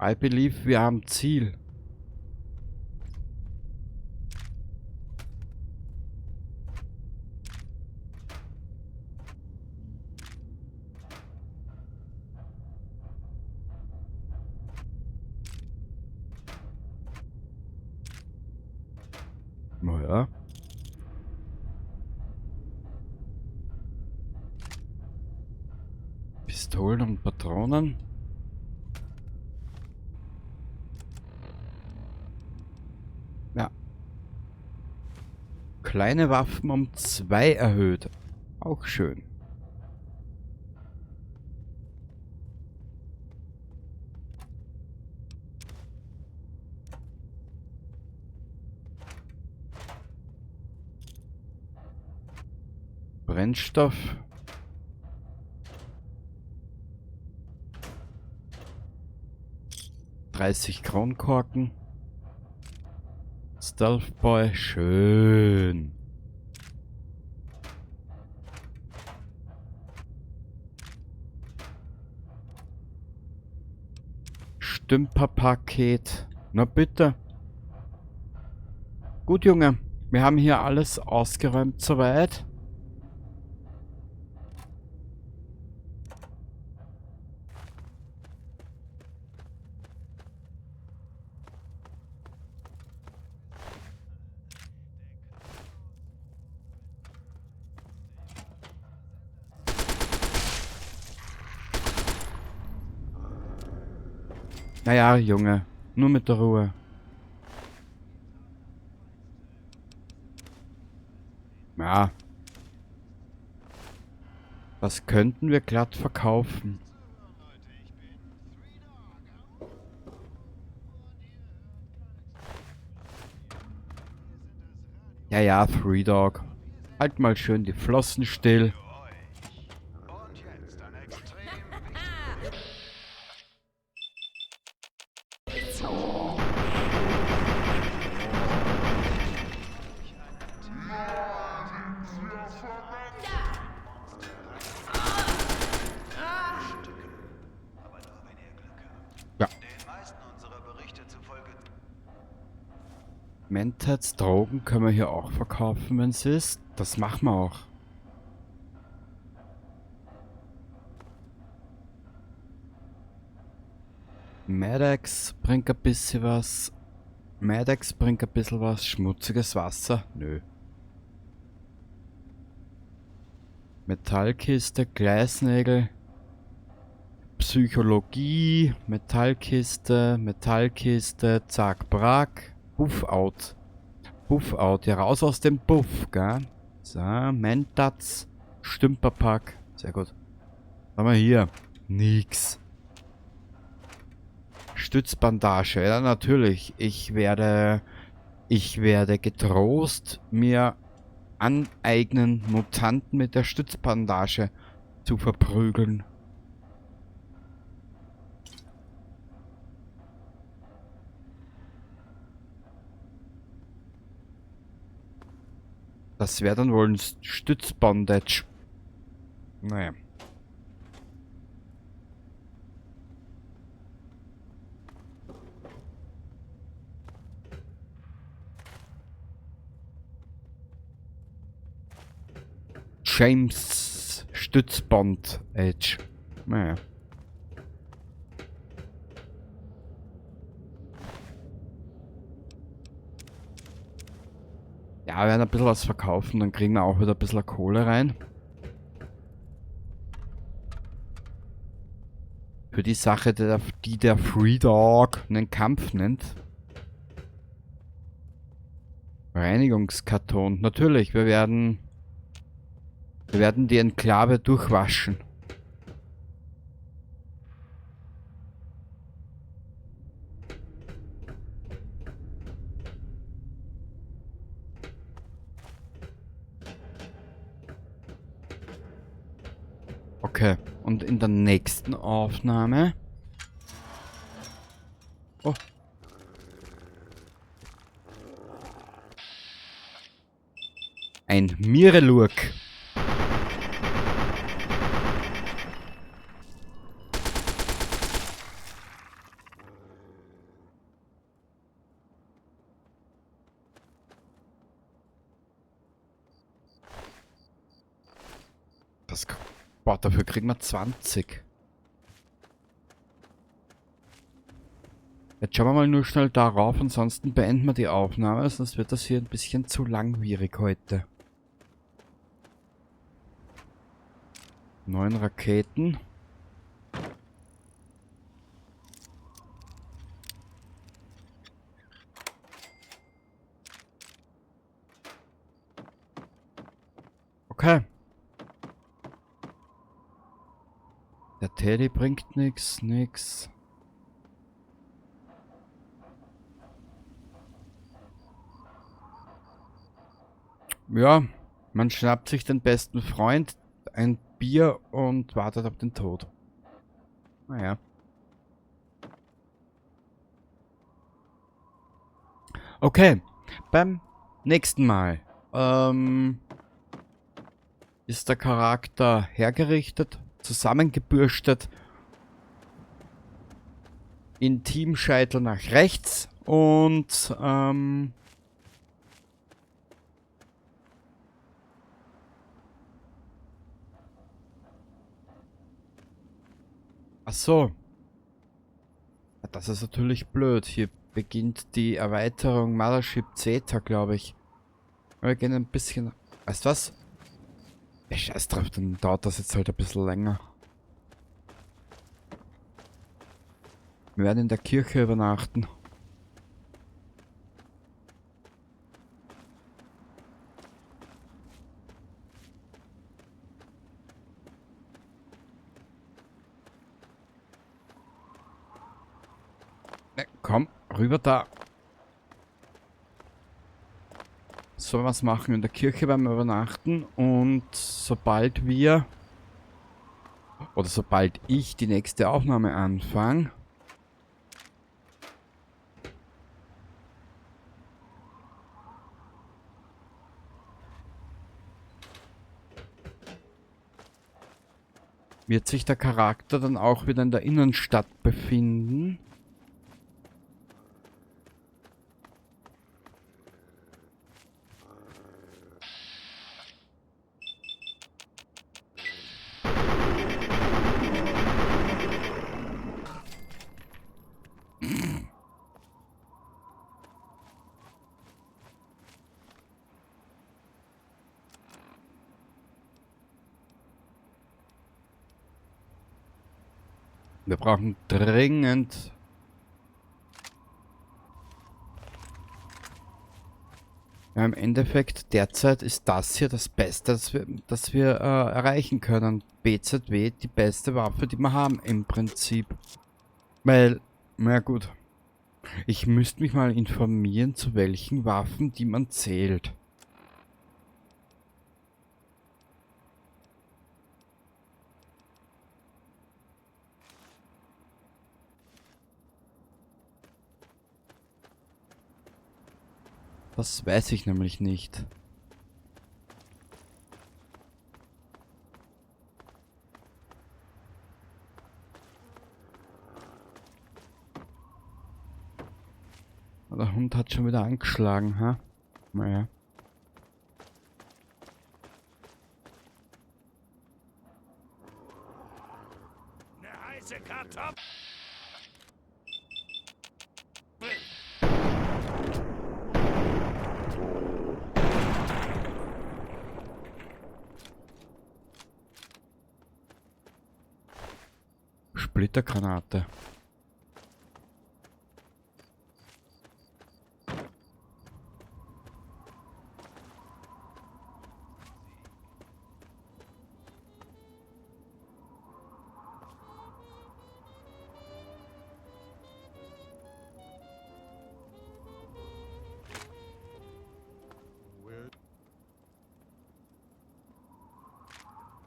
I believe wir haben Ziel. Naja. Pistolen und Patronen. Ja. Kleine Waffen um 2 erhöht. Auch schön. Brennstoff. 30 Kronkorken. Stealth Boy, schön. Stümperpaket. Na bitte. Gut, Junge. Wir haben hier alles ausgeräumt soweit. Naja, Junge, nur mit der Ruhe. Ja. Das könnten wir glatt verkaufen. Ja, ja, Three Dog. Halt mal schön die Flossen still. Ja. Mentats, Drogen können wir hier auch verkaufen, wenn es ist. Das machen wir auch. Maddox bringt ein bisschen was. Maddox bringt ein bisschen was. Schmutziges Wasser? Nö. Metallkiste, Gleisnägel. Psychologie, Metallkiste, Metallkiste, zack, brack. Buff-out. Buff-out. Ja, raus aus dem Buff, gell? So, Mentats, Stümperpack. Sehr gut. Was haben wir hier? Nix. Stützbandage. Ja, natürlich. Ich werde getrost mir aneignen, Mutanten mit der Stützbandage zu verprügeln. Das wäre dann wohl ein Stützbandage. Naja. James Stützband Edge. Naja. Ja, wir werden ein bisschen was verkaufen, dann kriegen wir auch wieder ein bisschen Kohle rein. Für die Sache, die der Free Dog einen Kampf nennt. Reinigungskarton. Natürlich, wir werden die Enklave durchwaschen. Okay, und in der nächsten Aufnahme... Oh. Ein Mirelurk. Das... Boah, dafür kriegen wir 20. Jetzt schauen wir mal nur schnell darauf, ansonsten beenden wir die Aufnahme, sonst wird das hier ein bisschen zu langwierig heute. 9 Raketen. Okay. Der Teddy bringt nix, nix. Ja, man schnappt sich den besten Freund, ein Bier und wartet auf den Tod. Naja. Okay, beim nächsten Mal ist der Charakter hergerichtet, zusammengebürstet, Intimscheitel nach rechts und ach so. Das ist natürlich blöd. Hier beginnt die Erweiterung Mothership Zeta, glaube ich. Wir gehen ein bisschen... Weißt du was? Ja, scheiß drauf, dann dauert das jetzt halt ein bisschen länger. Wir werden in der Kirche übernachten. Ne, komm, rüber da. So was machen in der Kirche beim Übernachten und sobald wir oder sobald ich die nächste Aufnahme anfange, wird sich der Charakter dann auch wieder in der Innenstadt befinden. Wir brauchen dringend ja, im Endeffekt, derzeit ist das hier das Beste, das wir erreichen können. BZW, die beste Waffe, die wir haben im Prinzip. Weil, na gut, ich müsste mich mal informieren, zu welchen Waffen die man zählt. Das weiß ich nämlich nicht. Der Hund hat schon wieder angeschlagen, ha? Naja. Eine heiße Kartoffel. Splittergranate.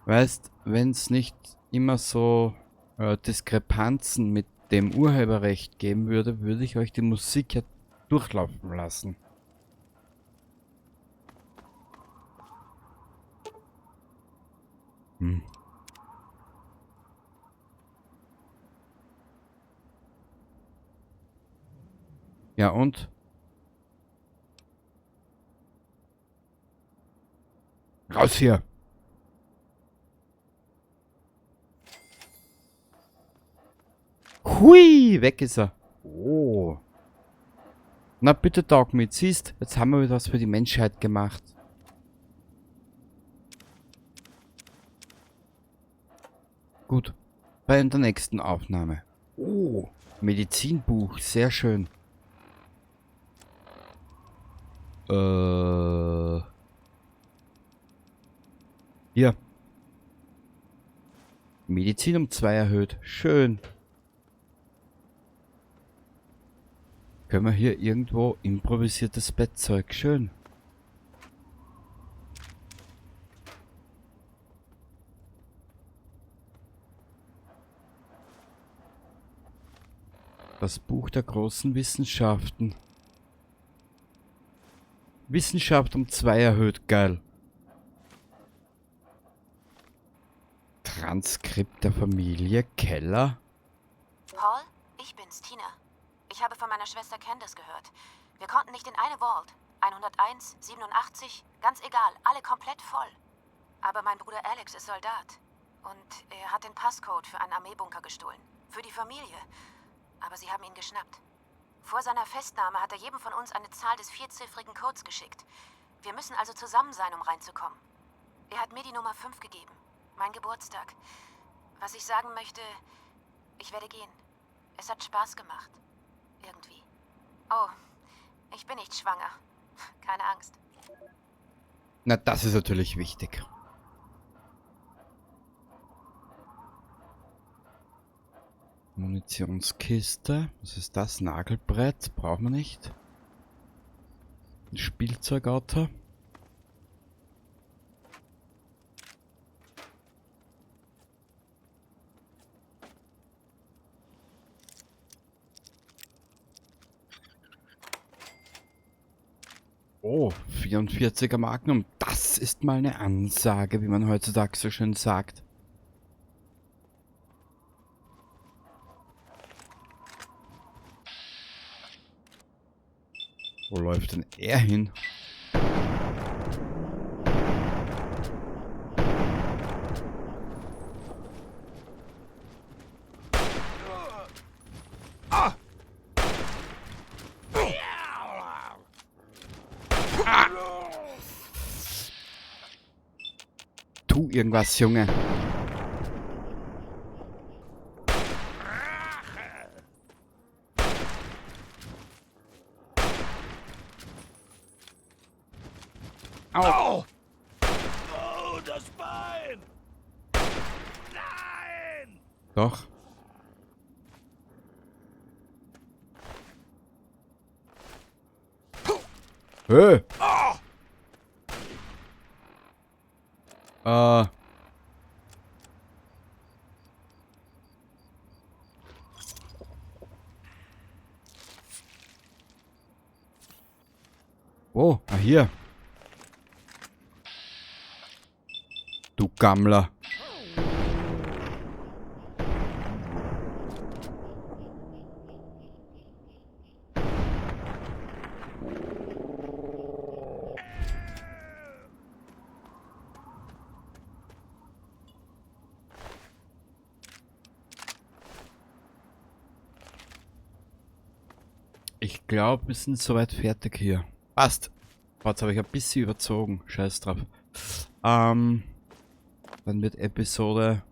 Weißt, wenn's nicht immer so Diskrepanzen mit dem Urheberrecht geben würde, würde ich euch die Musik ja durchlaufen lassen. Ja und? Raus hier! Hui, weg ist er. Oh. Na bitte, Dogmeat, siehst, jetzt haben wir wieder was für die Menschheit gemacht. Gut, bei der nächsten Aufnahme. Oh, Medizinbuch, sehr schön. Hier. Medizin um 2 erhöht. Schön. Können wir hier irgendwo improvisiertes Bettzeug? Schön. Das Buch der großen Wissenschaften. Wissenschaft um 2 erhöht. Geil. Transkript der Familie Keller. Paul, ich bin's, Tina. Ich habe von meiner Schwester Candace gehört. Wir konnten nicht in eine Vault. 101, 87, ganz egal, alle komplett voll. Aber mein Bruder Alex ist Soldat. Und er hat den Passcode für einen Armeebunker gestohlen. Für die Familie. Aber sie haben ihn geschnappt. Vor seiner Festnahme hat er jedem von uns eine Zahl des vierziffrigen Codes geschickt. Wir müssen also zusammen sein, um reinzukommen. Er hat mir die Nummer 5 gegeben. Mein Geburtstag. Was ich sagen möchte, ich werde gehen. Es hat Spaß gemacht. Irgendwie. Oh, ich bin nicht schwanger. Keine Angst. Na, das ist natürlich wichtig. Munitionskiste. Was ist das? Nagelbrett. Brauchen wir nicht. Ein Spielzeugauto. Oh, 44er Magnum. Das ist mal eine Ansage, wie man heutzutage so schön sagt. Wo läuft denn er hin? Ah! Tu irgendwas, Junge. Au. Oh, das Bein! Nein! Doch. Hey. Oh, ah, hier. Du Gammler. Ich glaube, wir sind soweit fertig hier. Passt. Jetzt habe ich ein bisschen überzogen. Scheiß drauf. Dann wird Episode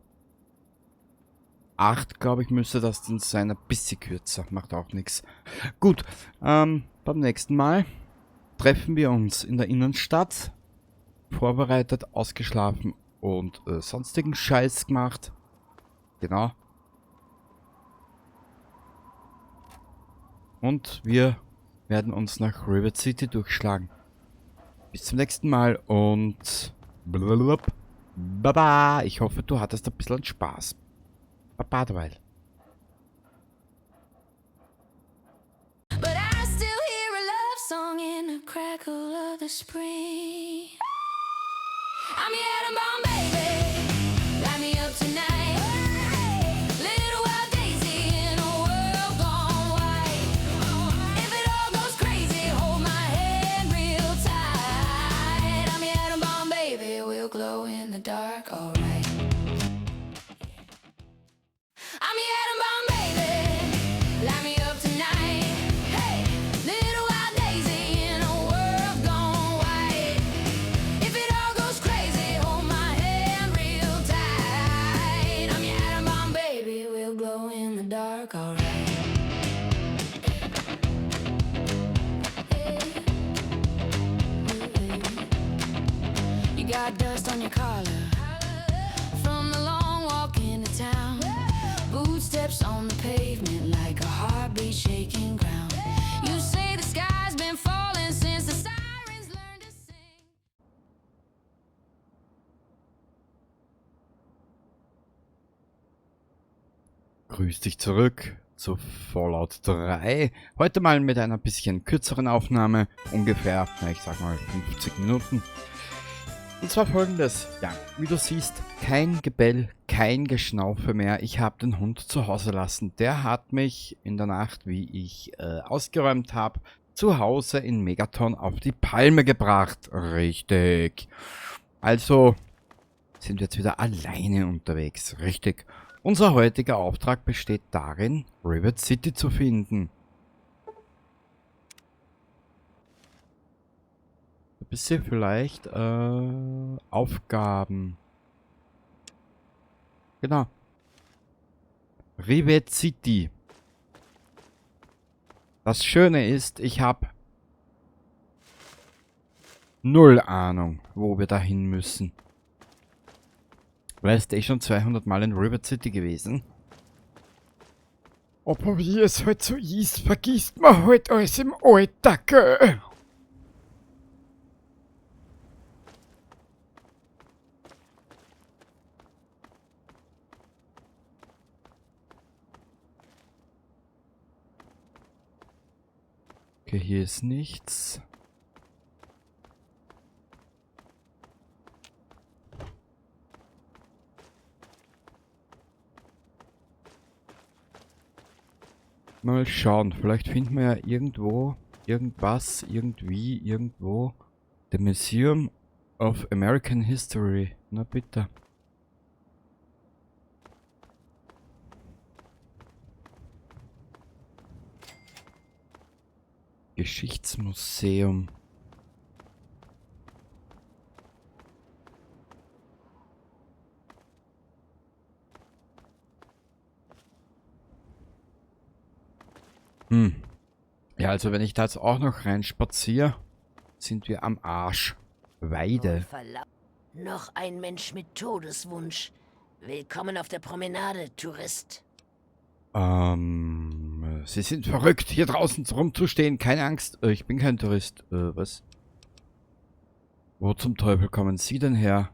8, glaube ich, müsste das dann sein. Ein bisschen kürzer. Macht auch nichts. Gut. Beim nächsten Mal treffen wir uns in der Innenstadt. Vorbereitet, ausgeschlafen und sonstigen Scheiß gemacht. Genau. Und wir werden uns nach Rivet City durchschlagen. Bis zum nächsten Mal und blablabla. Baba. Ich hoffe, du hattest ein bisschen Spaß. Baba derweil. But I still hear a love song in the crackle of the spring. I'm your atom bomb, baby. Light me up tonight. Little wild daisy in a world gone white. If it all goes crazy, hold my hand real tight. I'm your atom bomb, baby. We'll glow in the dark, alright. I'm your atom bomb, baby. Light me up tonight. Hey, little wild daisy in a world gone white. If it all goes crazy, hold my hand real tight. I'm your atom bomb, baby. We'll glow in the dark, alright. You got dust on your collar. into town. Boot steps on the pavement like a heartbeat shaking ground. You say the sky's been falling since the sirens learned to sing. Grüß dich zurück zu Fallout 3. Heute mal mit einer bisschen kürzeren Aufnahme, ungefähr, na, ich sag mal 50 Minuten. Und zwar folgendes, ja, wie du siehst, kein Gebell, kein Geschnaufe mehr. Ich habe den Hund zu Hause lassen. Der hat mich in der Nacht, wie ich ausgeräumt habe, zu Hause in Megaton auf die Palme gebracht. Richtig. Also sind wir jetzt wieder alleine unterwegs. Richtig. Unser heutiger Auftrag besteht darin, Rivet City zu finden. Ein bisschen vielleicht Aufgaben. Genau. Rivet City. Das Schöne ist, ich habe null Ahnung, wo wir dahin müssen. Weißt du, ich schon 200 Mal in Rivet City gewesen. Aber wie es halt so ist, vergisst man halt alles im Alter, gell? Okay, hier ist nichts. Mal schauen, vielleicht finden wir ja irgendwo, irgendwas, irgendwie, irgendwo. The Museum of American History. Na bitte. Geschichtsmuseum. Ja, also wenn ich da jetzt auch noch reinspaziere, sind wir am Arsch. Weide. Noch ein Mensch mit Todeswunsch. Willkommen auf der Promenade, Tourist. Sie sind verrückt, hier draußen rumzustehen. Keine Angst, ich bin kein Tourist. Was? Wo zum Teufel kommen Sie denn her?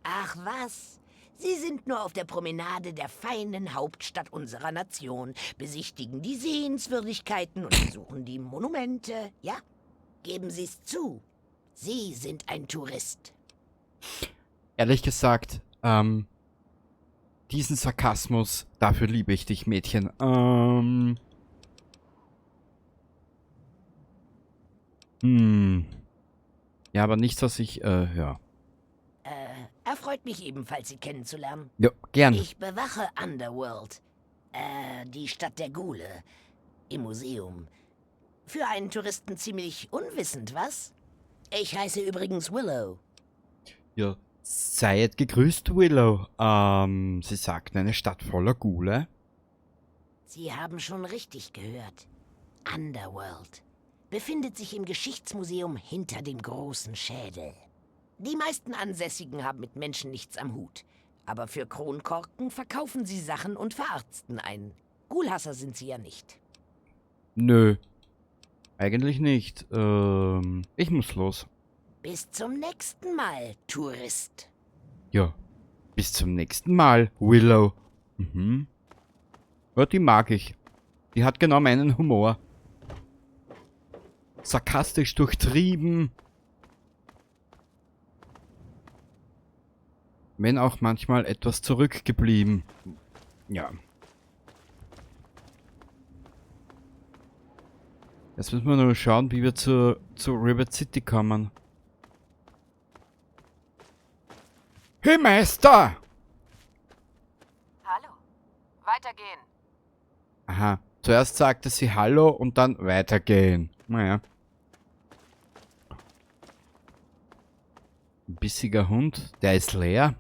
Ach was? Sie sind nur auf der Promenade der feinen Hauptstadt unserer Nation, besichtigen die Sehenswürdigkeiten und besuchen die Monumente, ja? Geben Sie's zu. Sie sind ein Tourist. Ehrlich gesagt, diesen Sarkasmus, dafür liebe ich dich, Mädchen. Ja, aber nichts, was ich, ja. Erfreut mich ebenfalls, Sie kennenzulernen. Ja, gern. Ich bewache Underworld. Die Stadt der Ghule. Im Museum. Für einen Touristen ziemlich unwissend, was? Ich heiße übrigens Willow. Ja, seid gegrüßt, Willow. Sie sagten eine Stadt voller Ghule. Sie haben schon richtig gehört. Underworld befindet sich im Geschichtsmuseum hinter dem großen Schädel. Die meisten Ansässigen haben mit Menschen nichts am Hut. Aber für Kronkorken verkaufen sie Sachen und verarzten einen. Ghoulhasser sind sie ja nicht. Nö. Eigentlich nicht. Ich muss los. Bis zum nächsten Mal, Tourist. Ja. Bis zum nächsten Mal, Willow. Ja, die mag ich. Die hat genau meinen Humor. Sarkastisch durchtrieben. Wenn auch manchmal etwas zurückgeblieben. Ja. Jetzt müssen wir nur schauen, wie wir zu Rivet City kommen. Hey Meister! Hallo. Weitergehen. Aha. Zuerst sagte sie Hallo und dann weitergehen. Naja. Ein bissiger Hund. Der ist leer.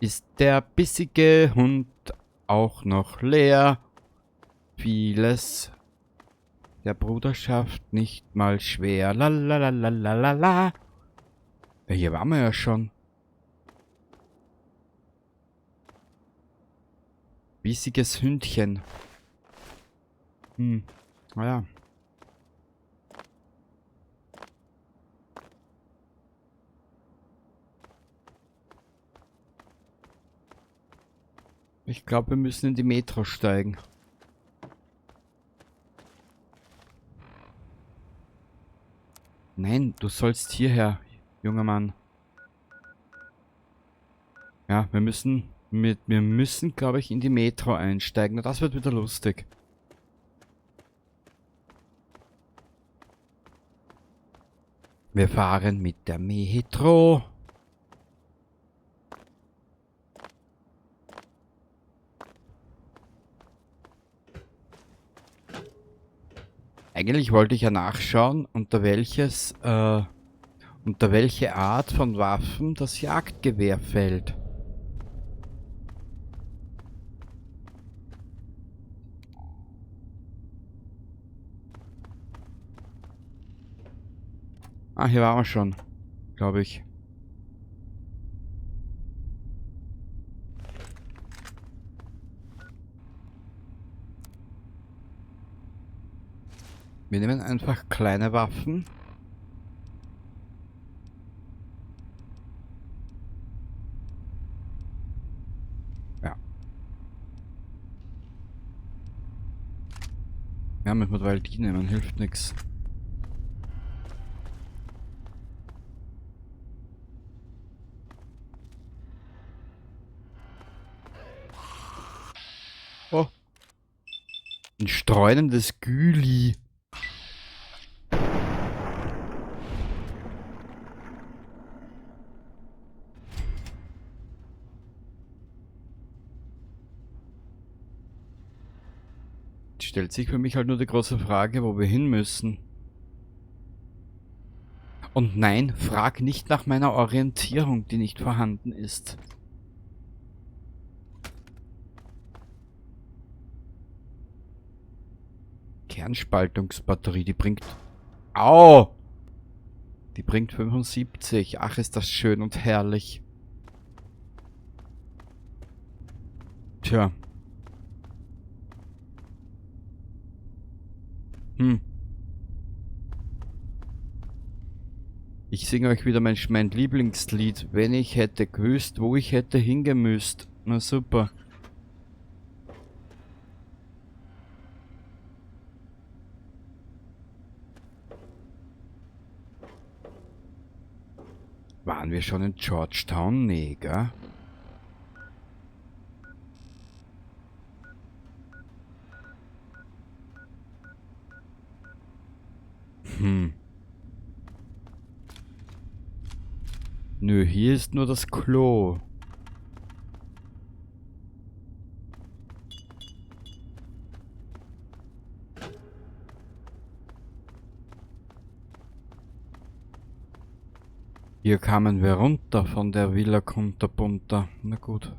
Ist der bissige Hund auch noch leer? Vieles Der Bruderschaft nicht mal schwer. La la la la la la la. Ja, hier waren wir ja schon. Bissiges Hündchen. Naja. Ich glaube, wir müssen in die Metro steigen. Nein, du sollst hierher, junger Mann. Ja, wir müssen, glaube ich, in die Metro einsteigen. Na, das wird wieder lustig. Wir fahren mit der Metro. Eigentlich wollte ich ja nachschauen, unter welche Art von Waffen das Jagdgewehr fällt. Ah, hier waren wir schon, glaube ich. Wir nehmen einfach kleine Waffen. Ja. Ja, müssen wir weil die nehmen, hilft nix. Oh. Ein streunendes Güli. Stellt sich für mich halt nur die große Frage, wo wir hin müssen. Und nein, frag nicht nach meiner Orientierung, die nicht vorhanden ist. Kernspaltungsbatterie, die bringt... Au! Die bringt 75. Ach, ist das schön und herrlich. Tja. Ich singe euch wieder mein Lieblingslied. Wenn ich hätte gewusst, wo ich hätte hingemüsst. Na super. Waren wir schon in Georgetown? Nee, gell? Nö, hier ist nur das Klo. Hier kamen wir runter von der Villa Kunterpunter. Na gut.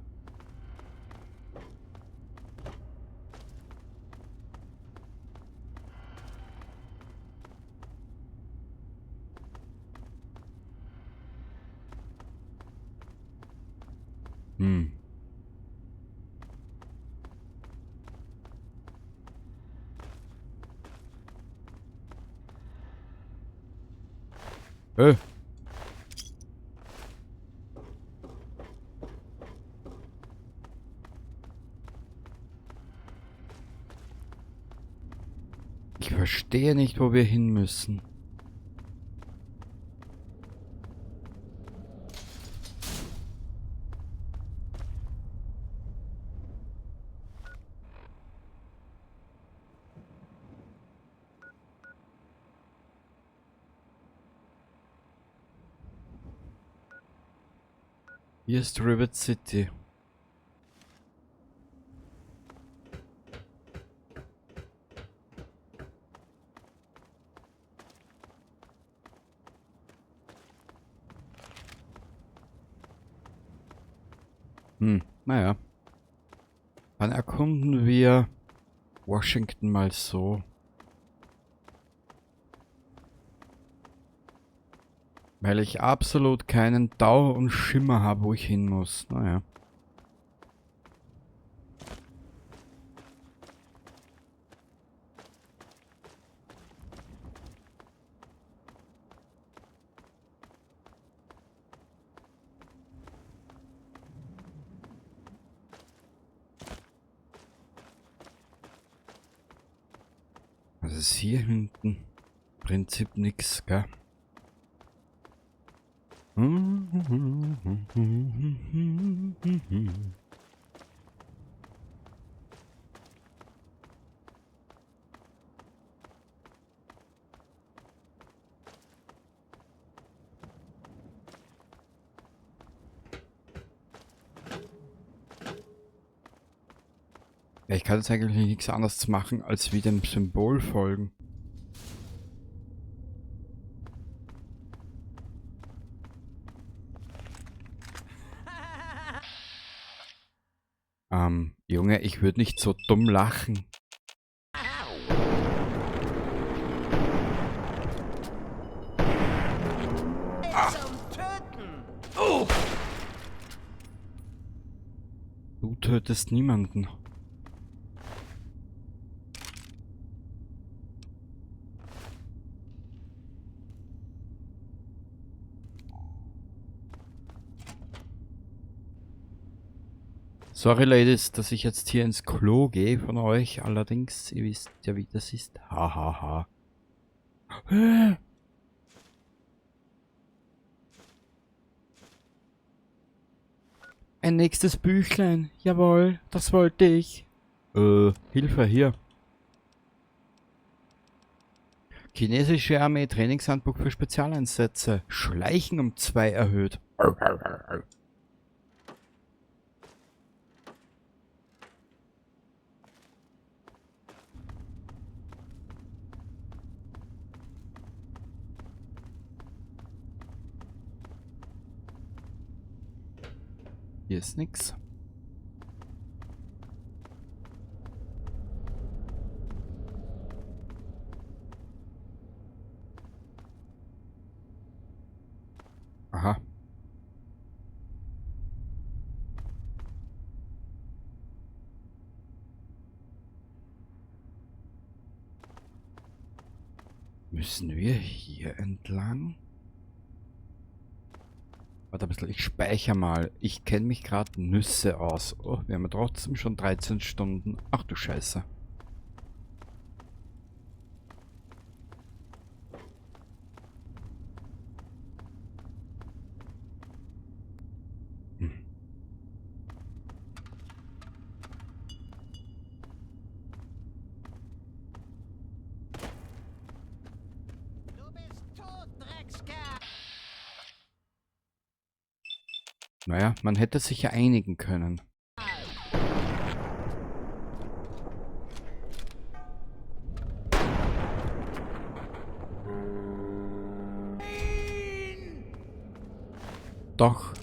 Ich verstehe nicht, wo wir hin müssen. Hier ist Rivet City. Naja. Dann erkunden wir Washington mal so. Weil ich absolut keinen Dau und Schimmer habe, wo ich hin muss. Naja. Was ist hier hinten? Prinzip nix, gell? Ja, ich kann jetzt eigentlich nichts anderes machen, als wie dem Symbol folgen. Junge, ich würde nicht so dumm lachen. Du tötest niemanden. Sorry, Ladies, dass ich jetzt hier ins Klo gehe von euch. Allerdings, ihr wisst ja, wie das ist. Hahaha. Ha, ha. Ein nächstes Büchlein. Jawohl, das wollte ich. Hilfe, hier. Chinesische Armee, Trainingshandbuch für Spezialeinsätze. Schleichen um 2 erhöht. Hier ist nix. Aha. Müssen wir hier entlang? Warte ein bisschen, ich speichere mal. Ich kenne mich grad Nüsse aus. Oh, wir haben ja trotzdem schon 13 Stunden. Ach du Scheiße. Naja, man hätte sich ja einigen können. Doch.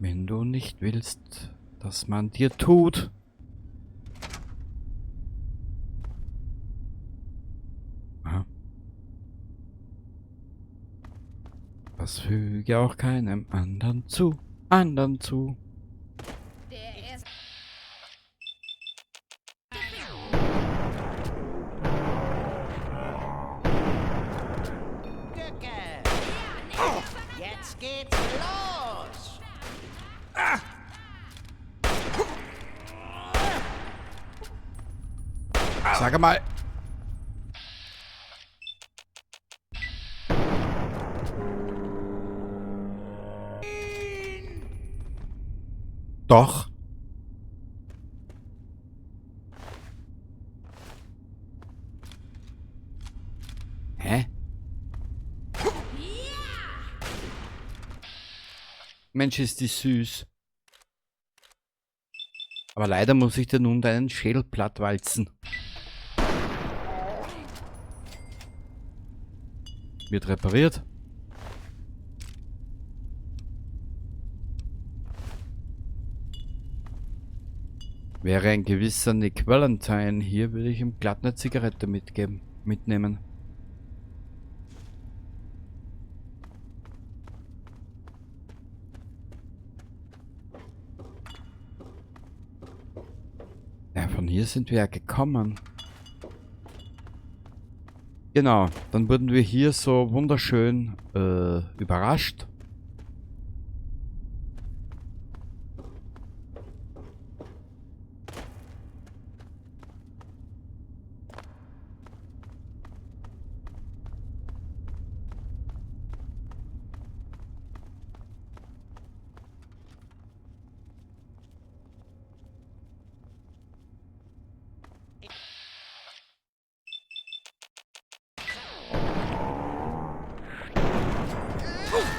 Wenn du nicht willst, dass man dir tut. Aha. Das füge auch keinem anderen zu. Anderen zu. Jetzt geht's los! Sag mal. Doch. Hä? Mensch, ist die süß. Aber leider muss ich dir nun deinen Schädel plattwalzen. Wird repariert. Wäre ein gewisser Nick Valentine hier, würde ich ihm glatt eine Zigarette mitnehmen. Ja, von hier sind wir ja gekommen. Genau, dann wurden wir hier so wunderschön überrascht.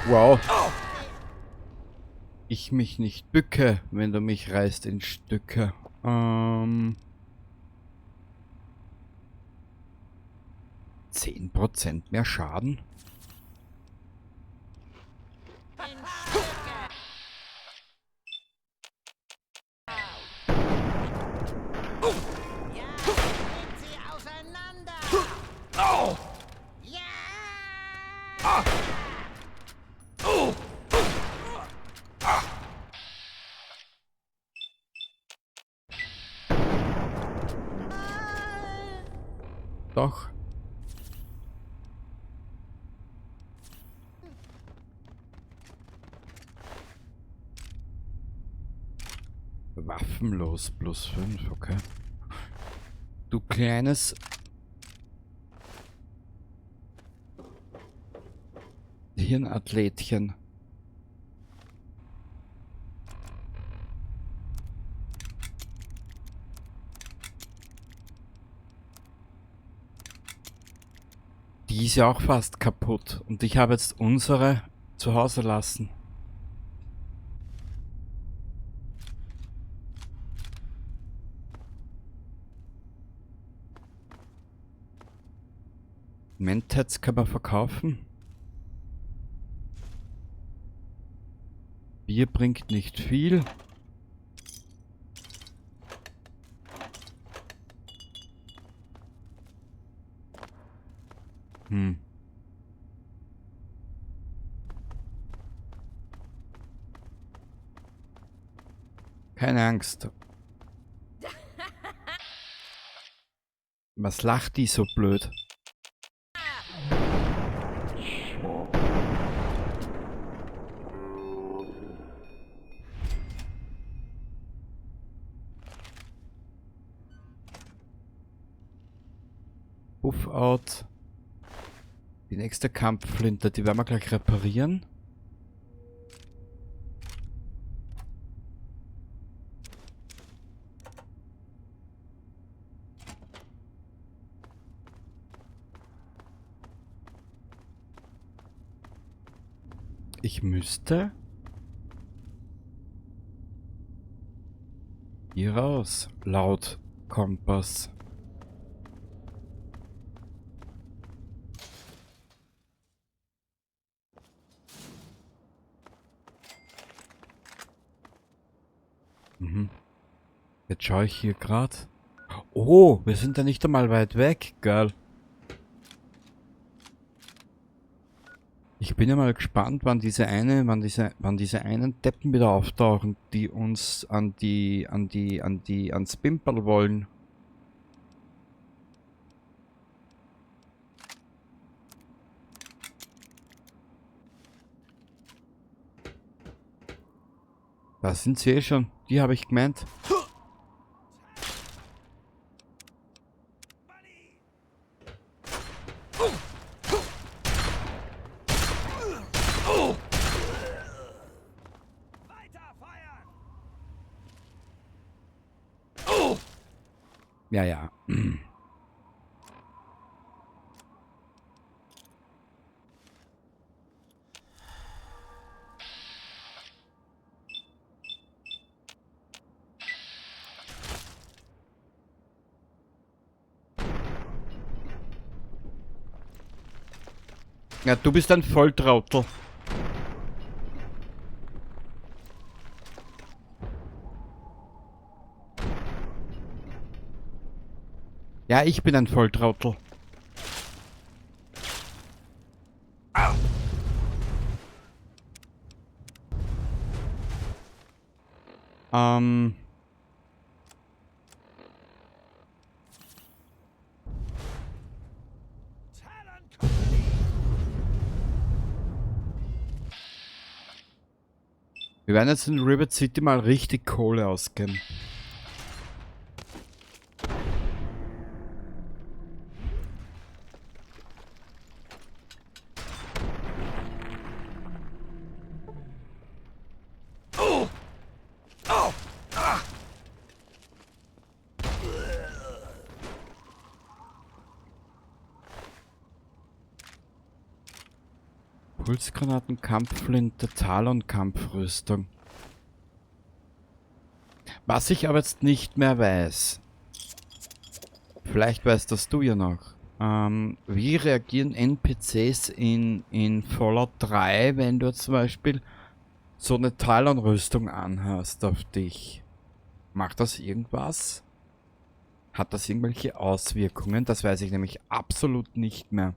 Wow. Ich mich nicht bücke, wenn du mich reißt in Stücke. 10% mehr Schaden? Doch. Waffenlos plus 5, okay. Du kleines Hirnathletchen. Die ist ja auch fast kaputt. Und ich habe jetzt unsere zu Hause lassen. Mentats kann man verkaufen. Bier bringt nicht viel. Keine Angst. Was lacht die so blöd? Buff out. Die nächste Kampfflinte, die werden wir gleich reparieren. Ich müsste hier raus, laut Kompass. Jetzt schaue ich hier grad. Oh, wir sind ja nicht einmal weit weg, Girl. Ich bin ja mal gespannt, wann diese einen Deppen wieder auftauchen, die uns ans Pimperl wollen. Da sind sie eh schon. Die habe ich gemeint. Ja, ja. Ja, du bist ein Volltrottel. Ja, ich bin ein Volltrottel. Wir werden jetzt in Rivet City mal richtig Kohle ausgeben. Pulsgranaten, Kampfflinte, Talon-Kampfrüstung. Was ich aber jetzt nicht mehr weiß. Vielleicht weißt das du ja noch. Wie reagieren NPCs in Fallout 3, wenn du zum Beispiel so eine Talon-Rüstung anhast auf dich? Macht das irgendwas? Hat das irgendwelche Auswirkungen? Das weiß ich nämlich absolut nicht mehr.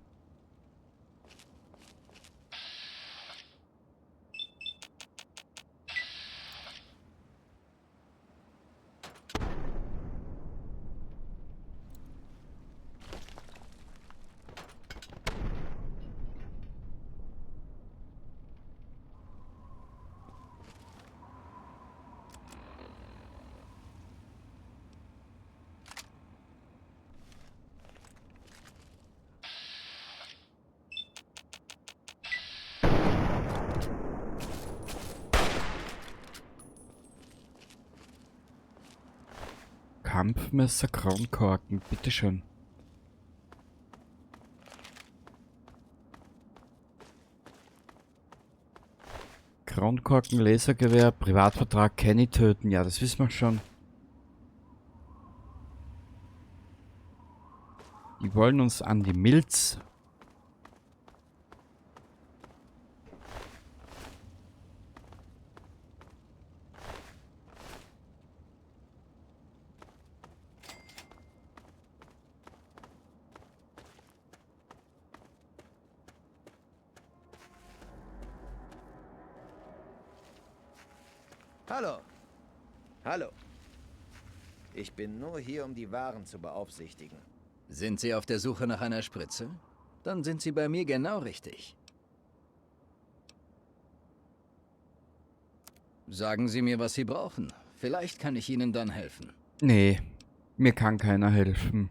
Kampfmesser, Kronkorken, bitteschön. Kronkorken, Lasergewehr, Privatvertrag, Kenny töten. Ja, das wissen wir schon. Die wollen uns an die Milz. Hallo. Hallo. Ich bin nur hier, um die Waren zu beaufsichtigen. Sind Sie auf der Suche nach einer Spritze? Dann sind Sie bei mir genau richtig. Sagen Sie mir, was Sie brauchen. Vielleicht kann ich Ihnen dann helfen. Nee, mir kann keiner helfen.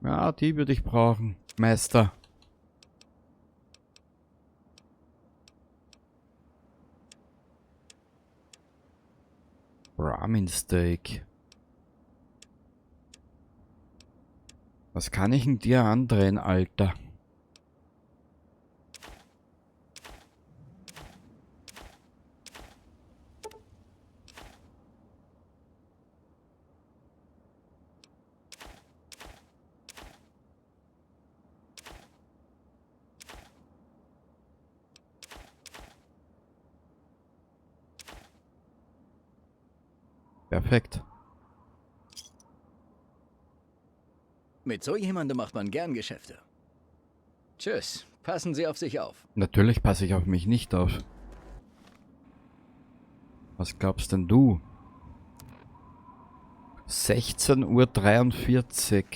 Ja, die würde ich brauchen, Meister. Ramen Steak. Was kann ich denn dir andrehen, Alter? Perfekt. Mit so jemandem macht man gern Geschäfte. Tschüss, passen Sie auf sich auf. Natürlich passe ich auf mich nicht auf. Was glaubst denn du? 16:43 Uhr.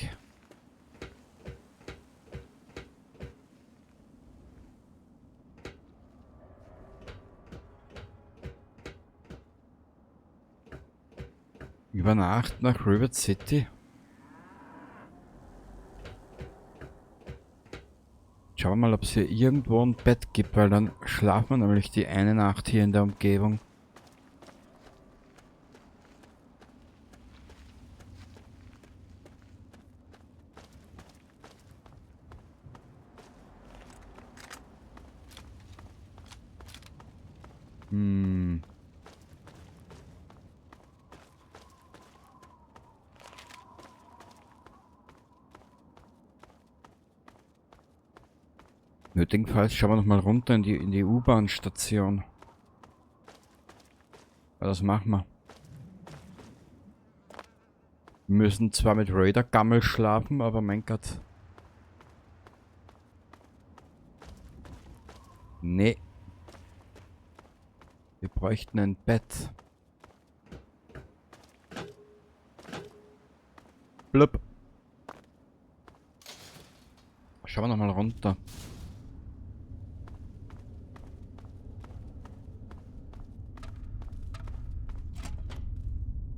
Über Nacht nach Rivet City. Schauen wir mal, ob es hier irgendwo ein Bett gibt, weil dann schlafen wir nämlich die eine Nacht hier in der Umgebung. Nötigenfalls schauen wir nochmal runter in die U-Bahn-Station. Ja, das machen wir. Wir müssen zwar mit Raider-Gammel schlafen, aber mein Gott. Nee. Wir bräuchten ein Bett. Blub. Schauen wir nochmal runter.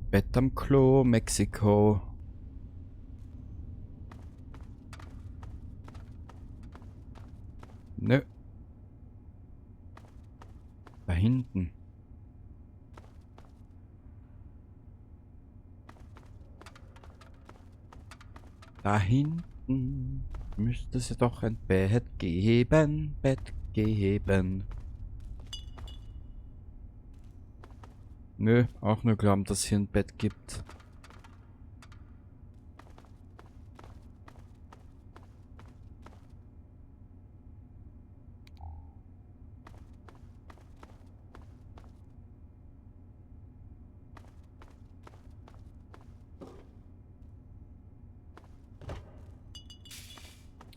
Bett am Klo, Mexiko. Nö. Da hinten. Da hinten müsste es ja doch ein Bett geben. Bett geben. Nö, auch nur glauben, dass es hier ein Bett gibt.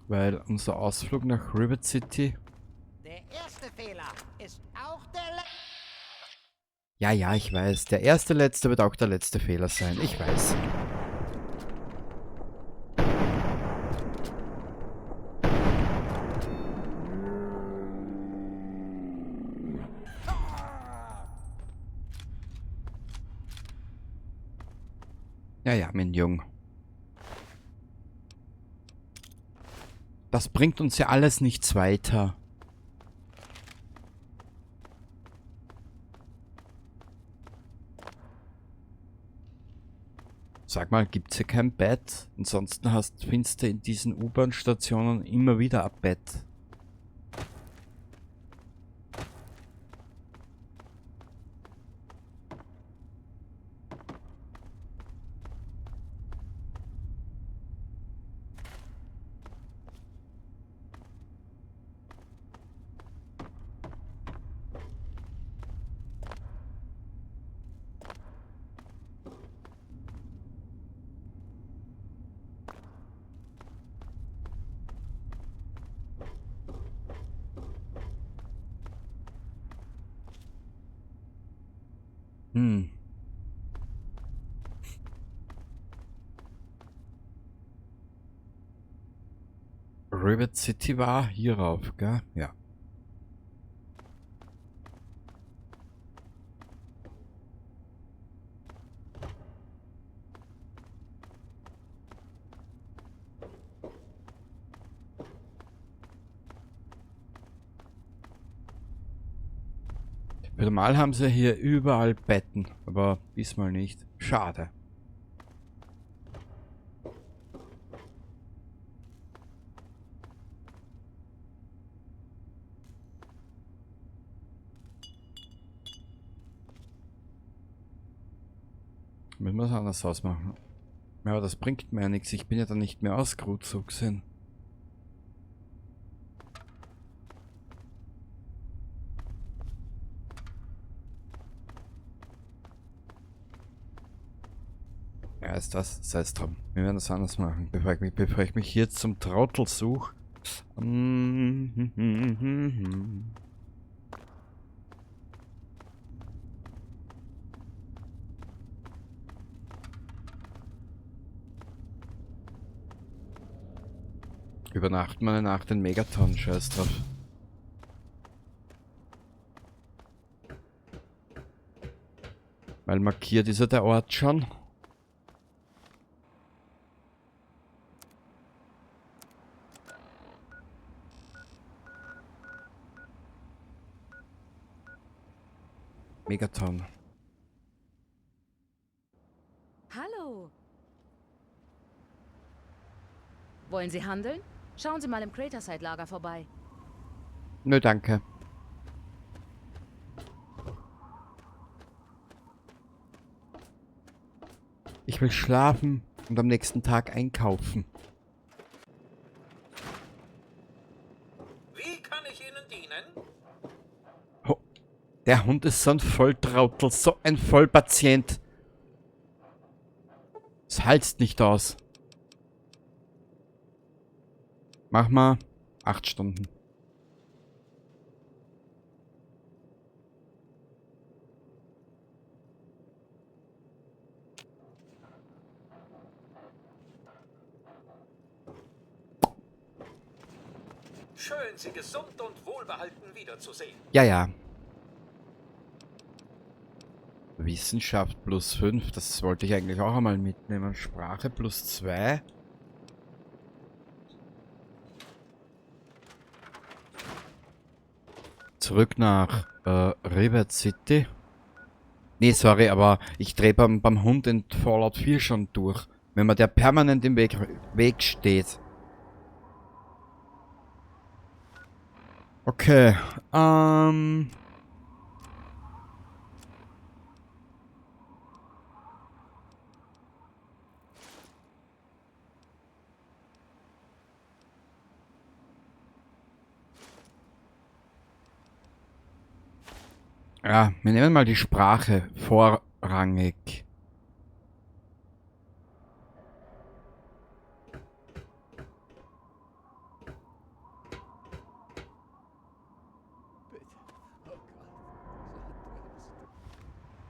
Weil unser Ausflug nach Rivet City... Der erste Fehler ist auch der letzte. Ja, ja, ich weiß. Der erste letzte wird auch der letzte Fehler sein. Ich weiß. Ja, ja, mein Junge. Das bringt uns ja alles nichts weiter. Sag mal, gibt's hier kein Bett? Ansonsten findest du in diesen U-Bahn-Stationen immer wieder ein Bett. Rivet City war hierauf, gell? Ja. Normal haben sie hier überall Betten, aber diesmal nicht. Schade. Müssen wir es anders ausmachen. Ja, aber das bringt mir ja nichts. Ich bin ja dann nicht mehr ausgeruht, so gesehen. Ja, ist das. Sei es drum. Wir werden das anders machen. Bevor ich mich hier zum Trottel suche. Übernachten wir eine Nacht in Megaton, scheiß drauf. Weil markiert ist ja der Ort schon. Megaton. Hallo. Wollen Sie handeln? Schauen Sie mal im Craterside-Lager vorbei. Nö, danke. Ich will schlafen und am nächsten Tag einkaufen. Wie Kann ich Ihnen dienen? Ho, der Hund ist so ein Volltrautel, so ein Vollpatient. Es halt's nicht aus. Mach mal 8 Stunden. Schön, Sie gesund und wohlbehalten wiederzusehen. Ja, ja. Wissenschaft plus 5, das wollte ich eigentlich auch einmal mitnehmen. Sprache plus 2. Zurück nach Rivet City. Nee, sorry, aber ich drehe beim Hund in Fallout 4 schon durch. Wenn man der permanent im Weg steht. Okay, Ja, wir nehmen mal die Sprache vorrangig.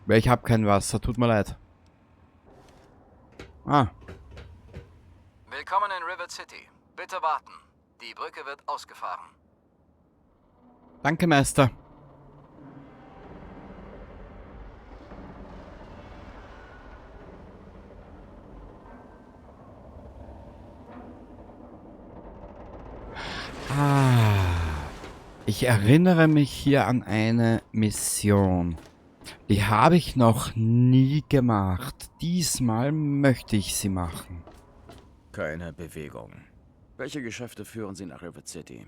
Weil ich hab kein Wasser, tut mir leid. Ah. Willkommen in Rivet City. Bitte warten. Die Brücke wird ausgefahren. Danke, Meister. Ah. Ich erinnere mich hier an eine Mission. Die habe ich noch nie gemacht. Diesmal möchte ich sie machen. Keine Bewegung. Welche Geschäfte führen Sie nach Rivet City?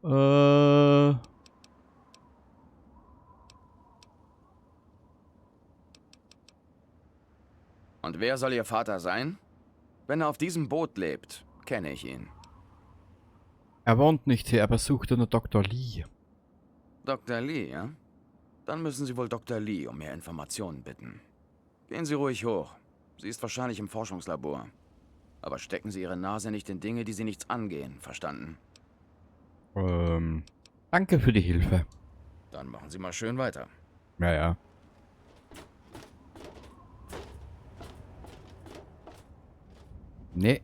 Und wer soll Ihr Vater sein? Wenn er auf diesem Boot lebt, kenne ich ihn. Er wohnt nicht hier, er besuchte nur Doktor Lee. Doktor Lee, ja? Dann müssen Sie wohl Doktor Lee um mehr Informationen bitten. Gehen Sie ruhig hoch. Sie ist wahrscheinlich im Forschungslabor. Aber stecken Sie Ihre Nase nicht in Dinge, die Sie nichts angehen, verstanden? Danke für die Hilfe. Dann machen Sie mal schön weiter. Ja, ja. Nee.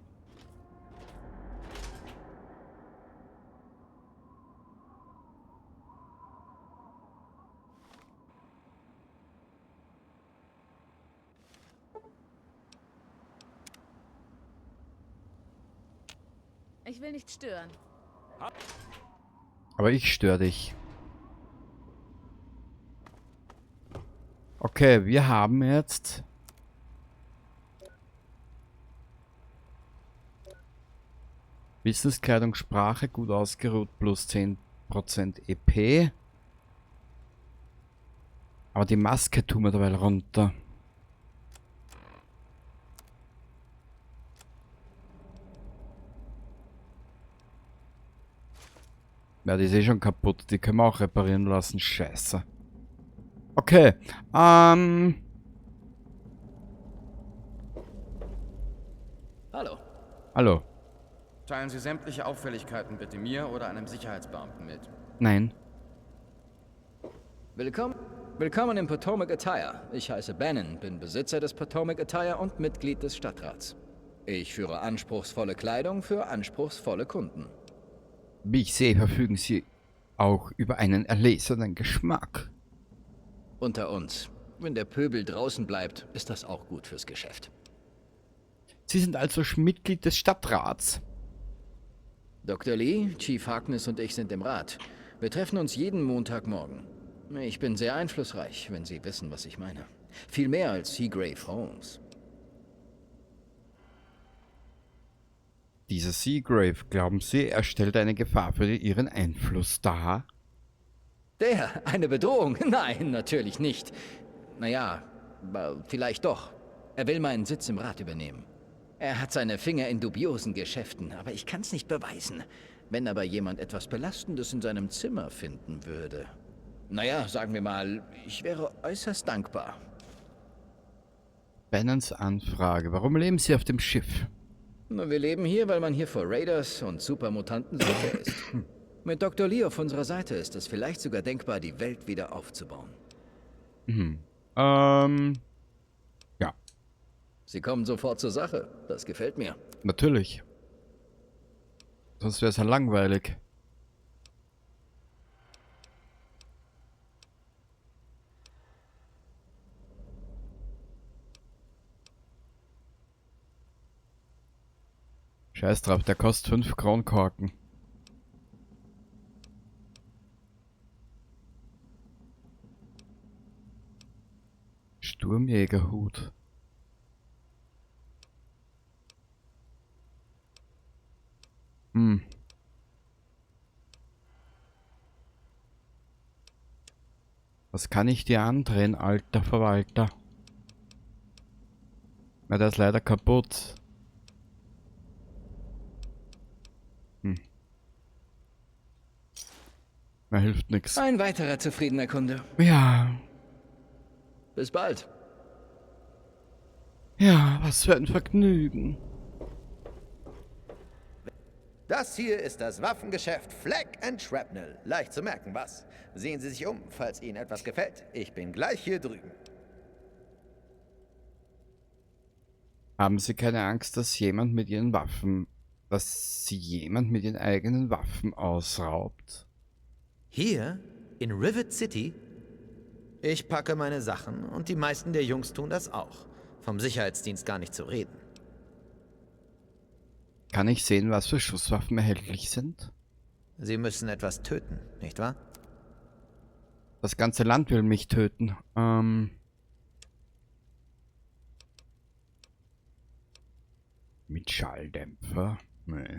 Ich will nicht stören. Aber ich störe dich. Okay, wir haben jetzt Wissenskleidung, Sprache, gut ausgeruht, plus 10% EP. Aber die Maske tun wir dabei runter. Ja, die ist eh schon kaputt. Die können wir auch reparieren lassen. Scheiße. Okay. Hallo. Hallo. Teilen Sie sämtliche Auffälligkeiten bitte mir oder einem Sicherheitsbeamten mit. Nein. Willkommen. Willkommen im Potomac Attire. Ich heiße Bannon, bin Besitzer des Potomac Attire und Mitglied des Stadtrats. Ich führe anspruchsvolle Kleidung für anspruchsvolle Kunden. Wie ich sehe, verfügen Sie auch über einen erlesenen Geschmack. Unter uns. Wenn der Pöbel draußen bleibt, ist das auch gut fürs Geschäft. Sie sind also Mitglied des Stadtrats. Doktor Lee, Chief Harkness und ich sind im Rat. Wir treffen uns jeden Montagmorgen. Ich bin sehr einflussreich, wenn Sie wissen, was ich meine. Viel mehr als Seagrave Holmes. Dieser Seagrave, glauben Sie, er stellt eine Gefahr für Ihren Einfluss dar? Der? Eine Bedrohung? Nein, natürlich nicht. Naja, vielleicht doch. Er will meinen Sitz im Rat übernehmen. Er hat seine Finger in dubiosen Geschäften, aber ich kann's nicht beweisen. Wenn aber jemand etwas Belastendes in seinem Zimmer finden würde. Naja, sagen wir mal, ich wäre äußerst dankbar. Bannons Anfrage. Warum leben Sie auf dem Schiff? Na, wir leben hier, weil man hier vor Raiders und Supermutanten sicher ist. Mit Dr. Lee auf unserer Seite ist es vielleicht sogar denkbar, die Welt wieder aufzubauen. Mhm. Ja. Sie kommen sofort zur Sache. Das gefällt mir. Natürlich. Sonst wäre es ja langweilig. Scheiß drauf, der kostet 5 Kronkorken. Sturmjägerhut. Hm. Was kann ich dir andrehen, alter Verwalter? Na, der ist leider kaputt. Hm. Na, hilft nix. Ein weiterer zufriedener Kunde. Ja. Bis bald. Ja, was für ein Vergnügen. Das hier ist das Waffengeschäft Flag and Shrapnel. Leicht zu merken, was? Sehen Sie sich um, falls Ihnen etwas gefällt. Ich bin gleich hier drüben. Haben Sie keine Angst, dass jemand mit Ihren Waffen, dass Sie jemand mit Ihren eigenen Waffen ausraubt? Hier? In Rivet City? Ich packe meine Sachen und die meisten der Jungs tun das auch. Vom Sicherheitsdienst gar nicht zu reden. Kann ich sehen, was für Schusswaffen erhältlich sind? Sie müssen etwas töten, nicht wahr? Das ganze Land will mich töten. Mit Schalldämpfer? Nee.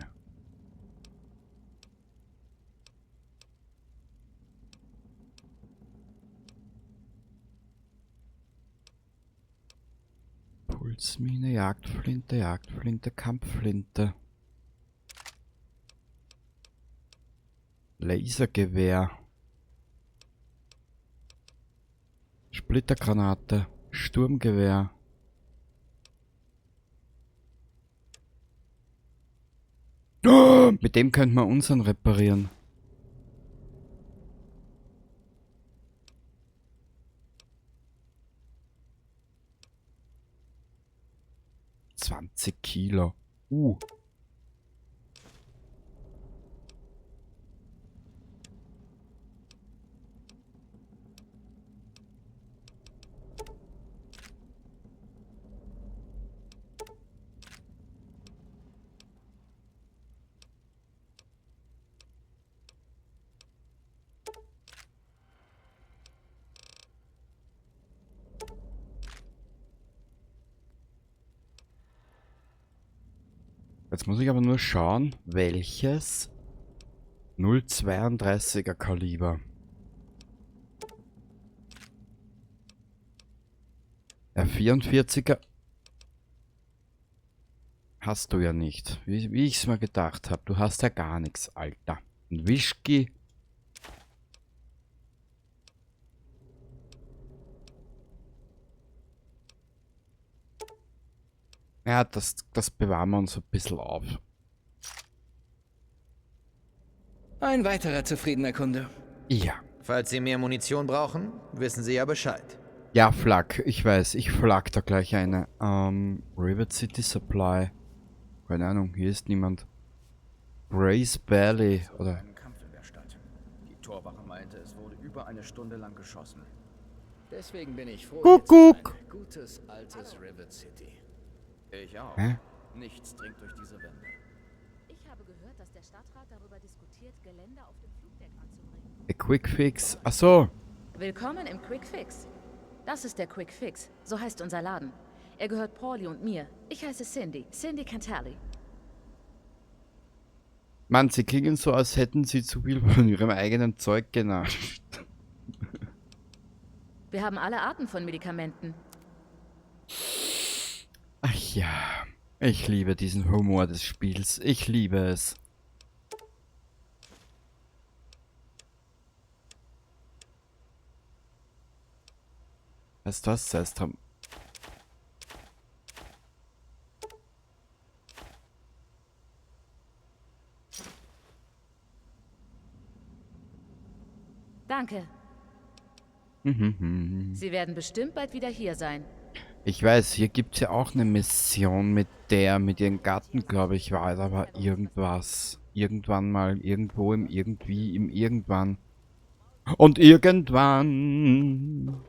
Pulsmine, Jagdflinte, Jagdflinte, Kampfflinte. Lasergewehr. Splittergranate. Sturmgewehr. Oh, mit dem könnten wir unseren reparieren. 20 Kilo. Jetzt muss ich aber nur schauen, welches 0,32er Kaliber. R44er hast du ja nicht. Wie ich's mir gedacht hab. Du hast ja gar nichts, Alter. Ein Whisky. Ja, das bewahren wir uns ein bisschen auf. Ein weiterer zufriedener Kunde. Ja. Falls Sie mehr Munition brauchen, wissen Sie ja Bescheid. Ja, Flak. Ich weiß, ich flak da gleich eine. Rivet City Supply. Keine Ahnung, hier ist niemand. Grace Valley, oder? Ein Kampf in der Stadt. Die Torwache meinte, es wurde über eine Stunde lang geschossen. Deswegen bin ich froh, Kuckuck. hier zu sein. Gutes, altes Rivet City. Ich auch. Hä? Nichts dringt durch diese Wände. Ich habe gehört, dass der Stadtrat darüber diskutiert, Geländer auf dem Flugdeck anzubringen. A Quick Fix. Ach so. Willkommen im Quick Fix. Das ist der Quick Fix. So heißt unser Laden. Er gehört Paulie und mir. Ich heiße Cindy. Cindy Cantelli. Mann, sie klingen so, als hätten sie zu viel von ihrem eigenen Zeug genascht. Wir haben alle Arten von Medikamenten. Ach ja, ich liebe diesen Humor des Spiels. Ich liebe es. Weißt du was? Sei es drum. Danke. Sie werden bestimmt bald wieder hier sein. Ich weiß, hier gibt's ja auch eine Mission mit der, mit ihrem Gatten, glaube ich, war es aber irgendwas. Irgendwann mal, irgendwo im irgendwie, im irgendwann. Und irgendwann.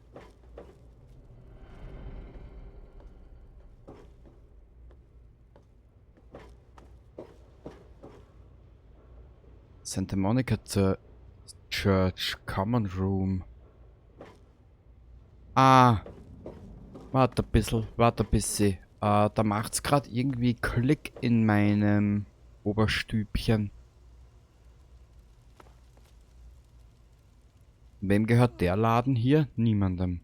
Santa Monica Church Common Room. Ah. Warte ein bisschen, warte ein bisschen. Da macht's grad irgendwie Klick in meinem Oberstübchen. Wem gehört der Laden hier? Niemandem.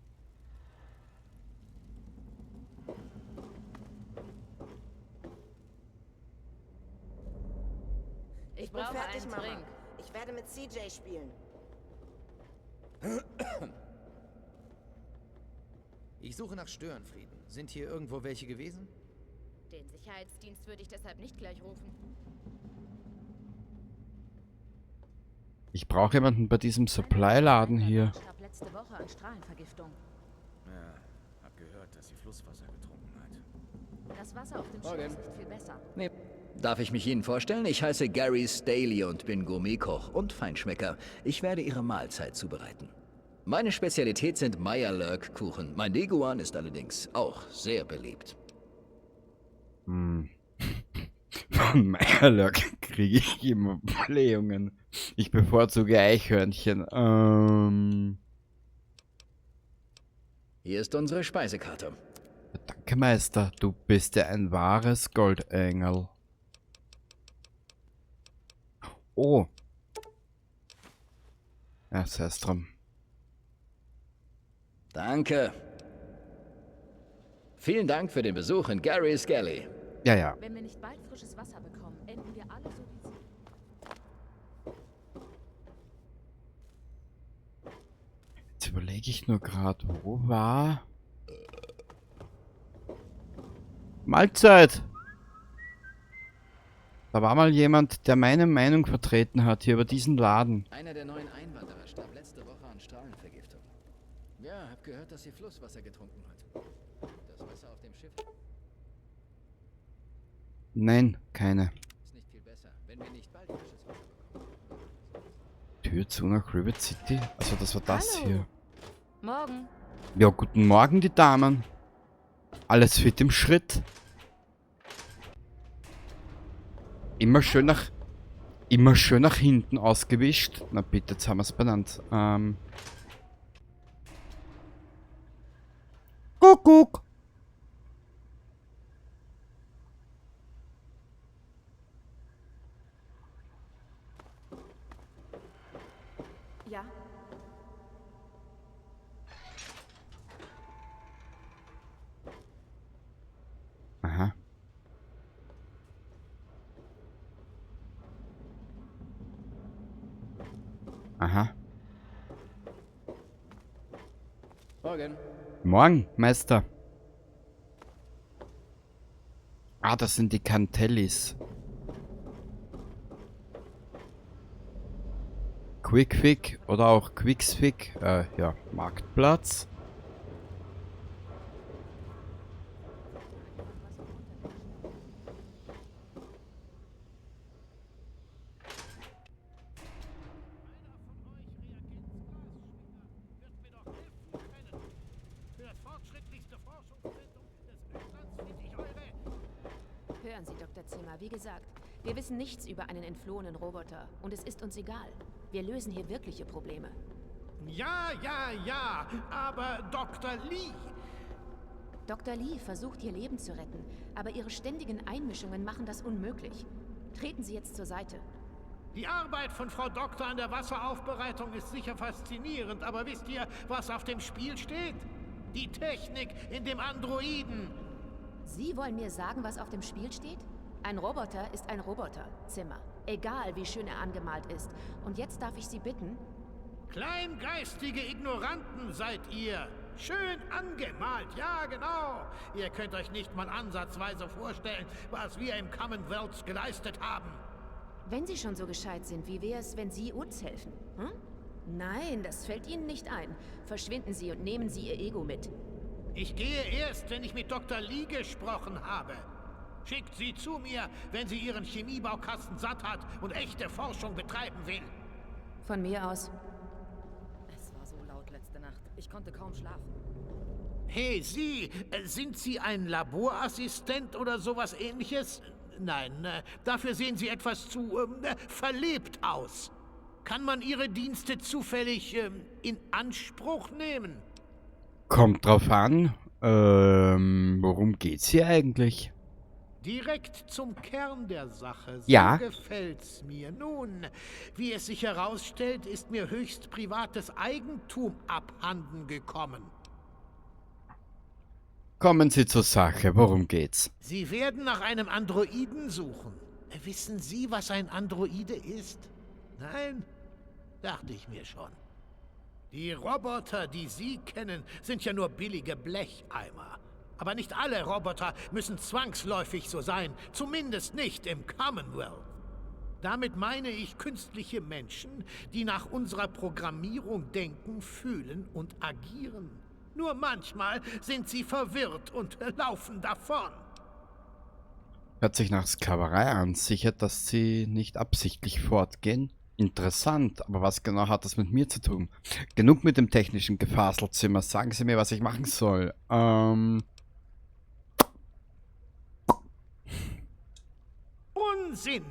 Ich Ich bin brauche fertig, einen Mama. Drink. Ich werde mit CJ spielen. Ich suche nach Störenfrieden. Sind hier irgendwo welche gewesen? Den Sicherheitsdienst würde ich deshalb nicht gleich rufen. Ich brauche jemanden bei diesem Supply-Laden hier. Starb letzte Woche an Strahlenvergiftung. Ja, hab gehört, dass sie Flusswasser getrunken hat. Das Wasser auf dem Schiff Morgen. ist nicht viel besser. Nee. Darf ich mich Ihnen vorstellen? Ich heiße Gary Staley und bin Gourmetkoch und Feinschmecker. Ich werde Ihre Mahlzeit zubereiten. Meine Spezialität sind Meierlurk-Kuchen. Mein Leguan ist allerdings auch sehr beliebt. Hm. Von Meierlurk kriege ich immer Blähungen. Ich bevorzuge Eichhörnchen. Hier ist unsere Speisekarte. Danke, Meister. Du bist ja ein wahres Goldengel. Oh. Ja, sei es drum. Danke. Vielen Dank für den Besuch in Gary's Galley. Ja, ja. Wenn wir nicht bald frisches Wasser bekommen, enden wir alle so wie sie. Jetzt überlege ich nur grad, wo war... Mahlzeit! Da war mal jemand, der meine Meinung vertreten hat, hier über diesen Laden. Einer der neuen Einwanderer starb letzte Woche an Strahlenvergiftung. Ja, hab gehört, dass sie Flusswasser getrunken hat. Das Wasser auf dem Schiff Nein, keine. ist nicht viel besser, wenn wir nicht bald frisches Wasser bekommen. Tür zu nach Rivet City? Also das war das Hallo. hier. Morgen. Ja, guten Morgen, die Damen. Alles fit im Schritt. Immer schön nach hinten ausgewischt. Na bitte, jetzt haben wir's benannt. Kuckuck. Ja. Aha. Aha. Morgen. Morgen, Meister. Ah, das sind die Cantellis. Quickfick oder auch Quicksfick. Ja, Marktplatz. Hören Sie, Dr. Zimmer, wie gesagt, wir wissen nichts über einen entflohenen Roboter und es ist uns egal. Wir lösen hier wirkliche Probleme. Ja, ja, ja, aber Dr. Lee... Dr. Lee versucht, ihr Leben zu retten, aber ihre ständigen Einmischungen machen das unmöglich. Treten Sie jetzt zur Seite. Die Arbeit von Frau Doktor an der Wasseraufbereitung ist sicher faszinierend, aber wisst ihr, was auf dem Spiel steht? Die Technik in dem Androiden. Sie wollen mir sagen, was auf dem Spiel steht? Ein Roboter ist ein Roboter, Zimmer. Egal, wie schön er angemalt ist. Und jetzt darf ich Sie bitten... Kleingeistige Ignoranten seid ihr. Schön angemalt, ja genau. Ihr könnt euch nicht mal ansatzweise vorstellen, was wir im Commonwealth geleistet haben. Wenn Sie schon so gescheit sind, wie wär's, wenn Sie uns helfen? Hm? Nein, das fällt Ihnen nicht ein. Verschwinden Sie und nehmen Sie Ihr Ego mit. Ich gehe erst, wenn ich mit Dr. Lee gesprochen habe. Schickt sie zu mir, wenn sie ihren Chemiebaukasten satt hat und echte Forschung betreiben will. Von mir aus. Es war so laut letzte Nacht. Ich konnte kaum schlafen. Hey, Sie, sind Sie ein Laborassistent oder sowas Ähnliches? Nein, dafür sehen Sie etwas zu verlebt aus. Kann man Ihre Dienste zufällig in Anspruch nehmen? Kommt drauf an. Worum geht's hier eigentlich? Direkt zum Kern der Sache. So Ja. gefällt's mir. Nun, wie es sich herausstellt, ist mir höchst privates Eigentum abhanden gekommen. Kommen Sie zur Sache. Worum geht's? Sie werden nach einem Androiden suchen. Wissen Sie, was ein Androide ist? Nein? Dachte ich mir schon. Die Roboter, die Sie kennen, sind ja nur billige Blecheimer. Aber nicht alle Roboter müssen zwangsläufig so sein, zumindest nicht im Commonwealth. Damit meine ich künstliche Menschen, die nach unserer Programmierung denken, fühlen und agieren. Nur manchmal sind sie verwirrt und laufen davon. Hört sich nach Sklaverei an. Sicher, dass sie nicht absichtlich fortgehen? Interessant, aber was genau hat das mit mir zu tun? Genug mit dem technischen Gefaselzimmer. Sagen Sie mir, was ich machen soll. Unsinn!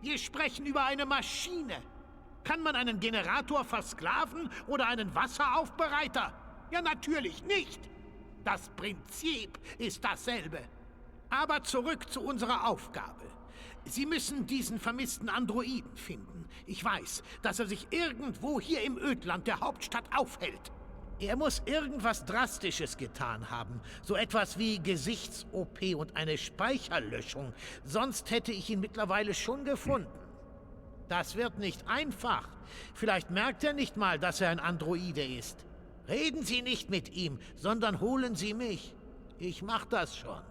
Wir sprechen über eine Maschine. Kann man einen Generator versklaven oder einen Wasseraufbereiter? Ja, natürlich nicht. Das Prinzip ist dasselbe. Aber zurück zu unserer Aufgabe. Sie müssen diesen vermissten Androiden finden. Ich weiß, dass er sich irgendwo hier im Ödland der Hauptstadt aufhält. Er muss irgendwas Drastisches getan haben. So etwas wie Gesichts-OP und eine Speicherlöschung. Sonst hätte ich ihn mittlerweile schon gefunden. Das wird nicht einfach. Vielleicht merkt er nicht mal, dass er ein Androide ist. Reden Sie nicht mit ihm, sondern holen Sie mich. Ich mach das schon.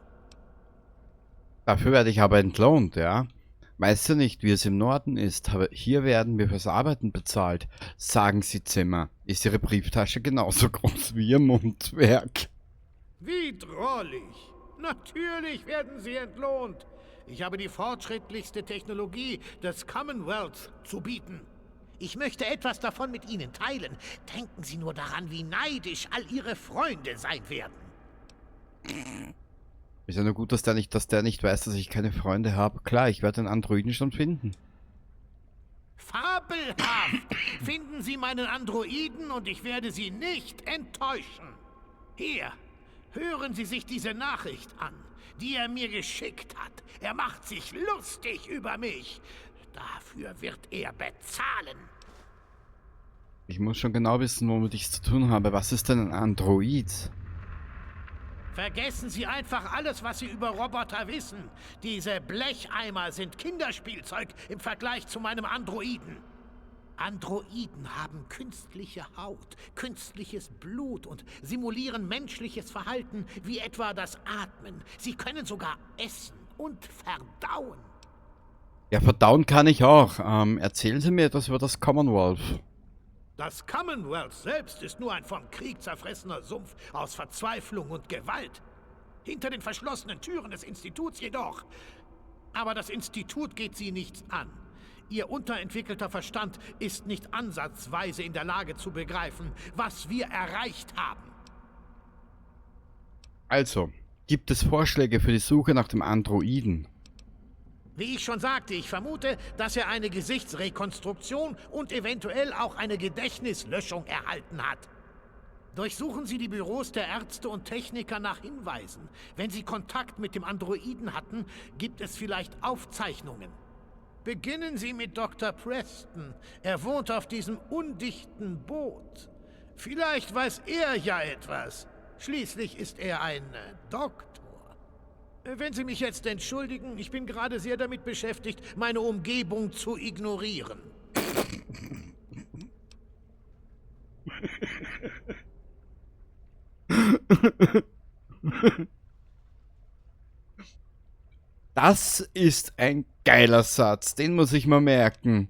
Dafür werde ich aber entlohnt, ja? Weißt du nicht, wie es im Norden ist, aber hier werden wir fürs Arbeiten bezahlt. Sagen Sie, Zimmer, ist Ihre Brieftasche genauso groß wie Ihr Mundwerk? Wie drollig. Natürlich werden Sie entlohnt. Ich habe die fortschrittlichste Technologie des Commonwealth zu bieten. Ich möchte etwas davon mit Ihnen teilen. Denken Sie nur daran, wie neidisch all Ihre Freunde sein werden. Ist ja nur gut, dass der nicht weiß, dass ich keine Freunde habe. Klar, ich werde den Androiden schon finden. Fabelhaft! Finden Sie meinen Androiden und ich werde Sie nicht enttäuschen. Hier, hören Sie sich diese Nachricht an, die er mir geschickt hat. Er macht sich lustig über mich. Dafür wird er bezahlen. Ich muss schon genau wissen, womit ich's zu tun habe. Was ist denn ein Android? Vergessen Sie einfach alles, was Sie über Roboter wissen. Diese Blecheimer sind Kinderspielzeug im Vergleich zu meinem Androiden. Androiden haben künstliche Haut, künstliches Blut und simulieren menschliches Verhalten, wie etwa das Atmen. Sie können sogar essen und verdauen. Ja, verdauen kann ich auch. Erzählen Sie mir etwas über das Commonwealth. Das Commonwealth selbst ist nur ein vom Krieg zerfressener Sumpf aus Verzweiflung und Gewalt. Hinter den verschlossenen Türen des Instituts jedoch. Aber das Institut geht sie nichts an. Ihr unterentwickelter Verstand ist nicht ansatzweise in der Lage zu begreifen, was wir erreicht haben. Also, gibt es Vorschläge für die Suche nach dem Androiden? Wie ich schon sagte, ich vermute, dass er eine Gesichtsrekonstruktion und eventuell auch eine Gedächtnislöschung erhalten hat. Durchsuchen Sie die Büros der Ärzte und Techniker nach Hinweisen. Wenn Sie Kontakt mit dem Androiden hatten, gibt es vielleicht Aufzeichnungen. Beginnen Sie mit Doktor Preston. Er wohnt auf diesem undichten Boot. Vielleicht weiß er ja etwas. Schließlich ist er ein Doktor. Wenn Sie mich jetzt entschuldigen, ich bin gerade sehr damit beschäftigt, meine Umgebung zu ignorieren. Das ist ein geiler Satz, den muss ich mal merken.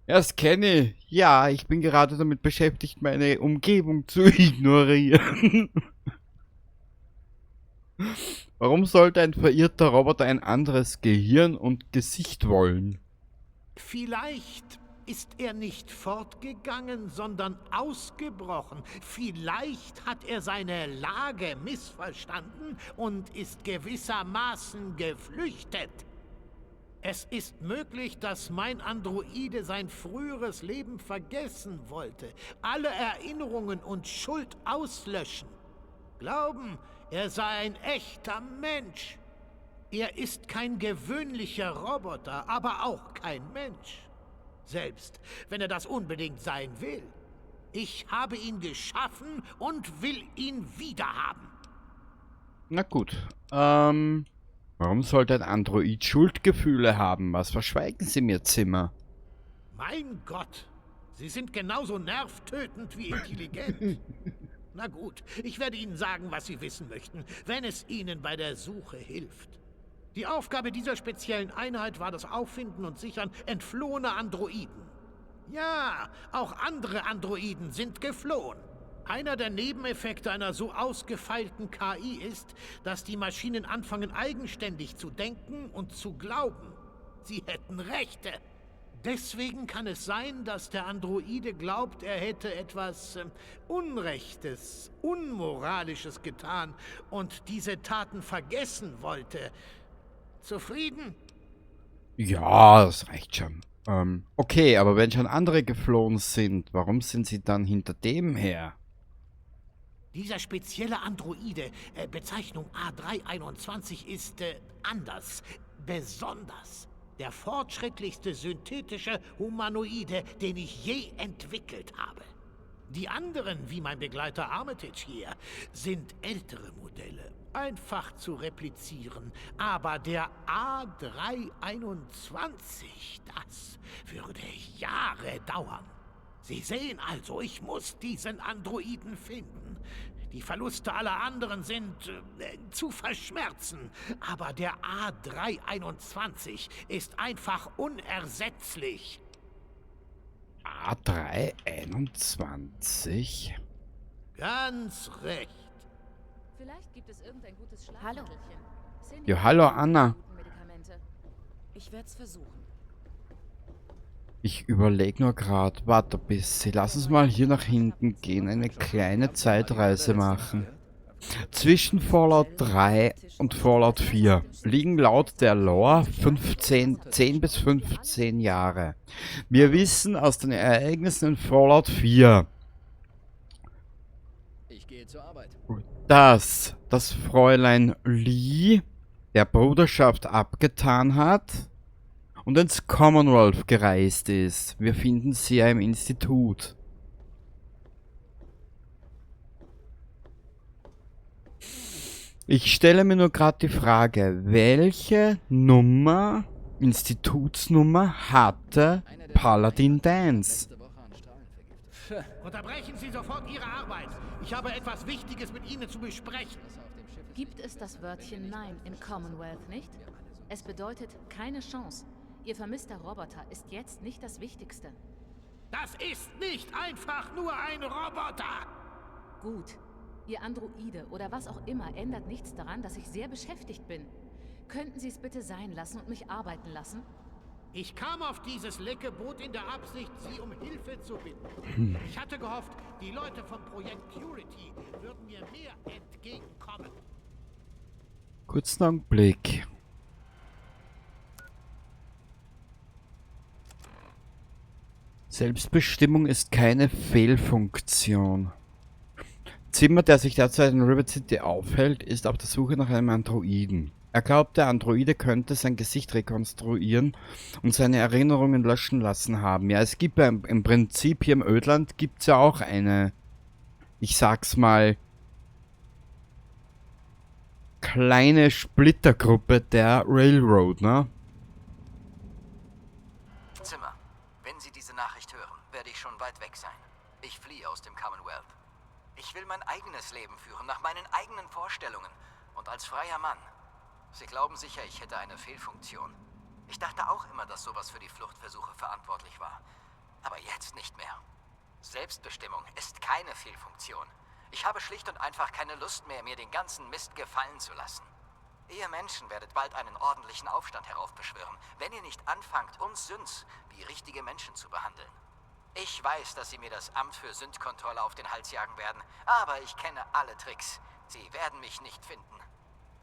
Ja, das kenne ich. Ja, ich bin gerade damit beschäftigt, meine Umgebung zu ignorieren. Warum sollte ein verirrter Roboter ein anderes Gehirn und Gesicht wollen? Vielleicht ist er nicht fortgegangen, sondern ausgebrochen. Vielleicht hat er seine Lage missverstanden und ist gewissermaßen geflüchtet. Es ist möglich, dass mein Androide sein früheres Leben vergessen wollte, alle Erinnerungen und Schuld auslöschen. Glauben, er sei ein echter Mensch. Er ist kein gewöhnlicher Roboter, aber auch kein Mensch. Selbst wenn er das unbedingt sein will. Ich habe ihn geschaffen und will ihn wiederhaben. Na gut. Warum sollte ein Android Schuldgefühle haben? Was verschweigen Sie mir, Zimmer? Mein Gott, Sie sind genauso nervtötend wie intelligent. Na gut, ich werde Ihnen sagen, was Sie wissen möchten, wenn es Ihnen bei der Suche hilft. Die Aufgabe dieser speziellen Einheit war das Auffinden und Sichern entflohener Androiden. Ja, auch andere Androiden sind geflohen. Einer der Nebeneffekte einer so ausgefeilten KI ist, dass die Maschinen anfangen, eigenständig zu denken und zu glauben. Sie hätten Rechte. Deswegen kann es sein, dass der Androide glaubt, er hätte etwas Unrechtes, Unmoralisches getan und diese Taten vergessen wollte. Zufrieden? Ja, das reicht schon. Okay, aber wenn schon andere geflohen sind, warum sind sie dann hinter dem her? Dieser spezielle Androide, Bezeichnung A321, ist anders, besonders. Der fortschrittlichste synthetische Humanoide, den ich je entwickelt habe. Die anderen, wie mein Begleiter Armitage hier, sind ältere Modelle. Einfach zu replizieren. Aber der A321, das würde Jahre dauern. Sie sehen also, ich muss diesen Androiden finden. Die Verluste aller anderen sind zu verschmerzen. Aber der A321 ist einfach unersetzlich. A321? Ganz recht. Vielleicht gibt es irgendein gutes Hallo. Schlafmittelchen. Cindy Ja, hallo hat Anna. gute Medikamente. Ich werd's versuchen. Ich überleg nur grad, warte ein bisschen, lass uns mal hier nach hinten gehen, eine kleine Zeitreise machen. Zwischen Fallout 3 und Fallout 4 liegen laut der Lore 10 bis 15 Jahre. Wir wissen aus den Ereignissen in Fallout 4, Ich gehe zur Arbeit. dass das Fräulein Lee der Bruderschaft abgetan hat und ins Commonwealth gereist ist. Wir finden sie ja im Institut. Ich stelle mir nur grad die Frage, welche Institutsnummer hatte Paladin Danse? Unterbrechen Sie sofort Ihre Arbeit. Ich habe etwas Wichtiges mit Ihnen zu besprechen. Gibt es das Wörtchen Nein im Commonwealth nicht? Es bedeutet keine Chance. Ihr vermisster Roboter ist jetzt nicht das Wichtigste. Das ist nicht einfach nur ein Roboter! Gut. Ihr Androide oder was auch immer ändert nichts daran, dass ich sehr beschäftigt bin. Könnten Sie es bitte sein lassen und mich arbeiten lassen? Ich kam auf dieses lecke Boot in der Absicht, Sie um Hilfe zu bitten. Ich hatte gehofft, die Leute vom Projekt Purity würden mir mehr entgegenkommen. Kurzen Augenblick. Selbstbestimmung ist keine Fehlfunktion. Zimmer, der sich derzeit in Rivet City aufhält, ist auf der Suche nach einem Androiden. Er glaubt, der Androide könnte sein Gesicht rekonstruieren und seine Erinnerungen löschen lassen haben. Ja, es gibt ja im Prinzip hier im Ödland gibt's ja auch eine, ich sag's mal, kleine Splittergruppe der Railroad, ne? Zimmer, wenn Sie diese Nachricht hören, werde ich schon weit weg sein. Ich fliehe aus dem Commonwealth. Ich will mein eigenes Leben führen, nach meinen eigenen Vorstellungen und als freier Mann. Sie glauben sicher, ich hätte eine Fehlfunktion. Ich dachte auch immer, dass sowas für die Fluchtversuche verantwortlich war. Aber jetzt nicht mehr. Selbstbestimmung ist keine Fehlfunktion. Ich habe schlicht und einfach keine Lust mehr, mir den ganzen Mist gefallen zu lassen. Ihr Menschen werdet bald einen ordentlichen Aufstand heraufbeschwören, wenn ihr nicht anfangt, uns Synths wie richtige Menschen zu behandeln. Ich weiß, dass Sie mir das Amt für Synth-Kontrolle auf den Hals jagen werden, aber ich kenne alle Tricks. Sie werden mich nicht finden.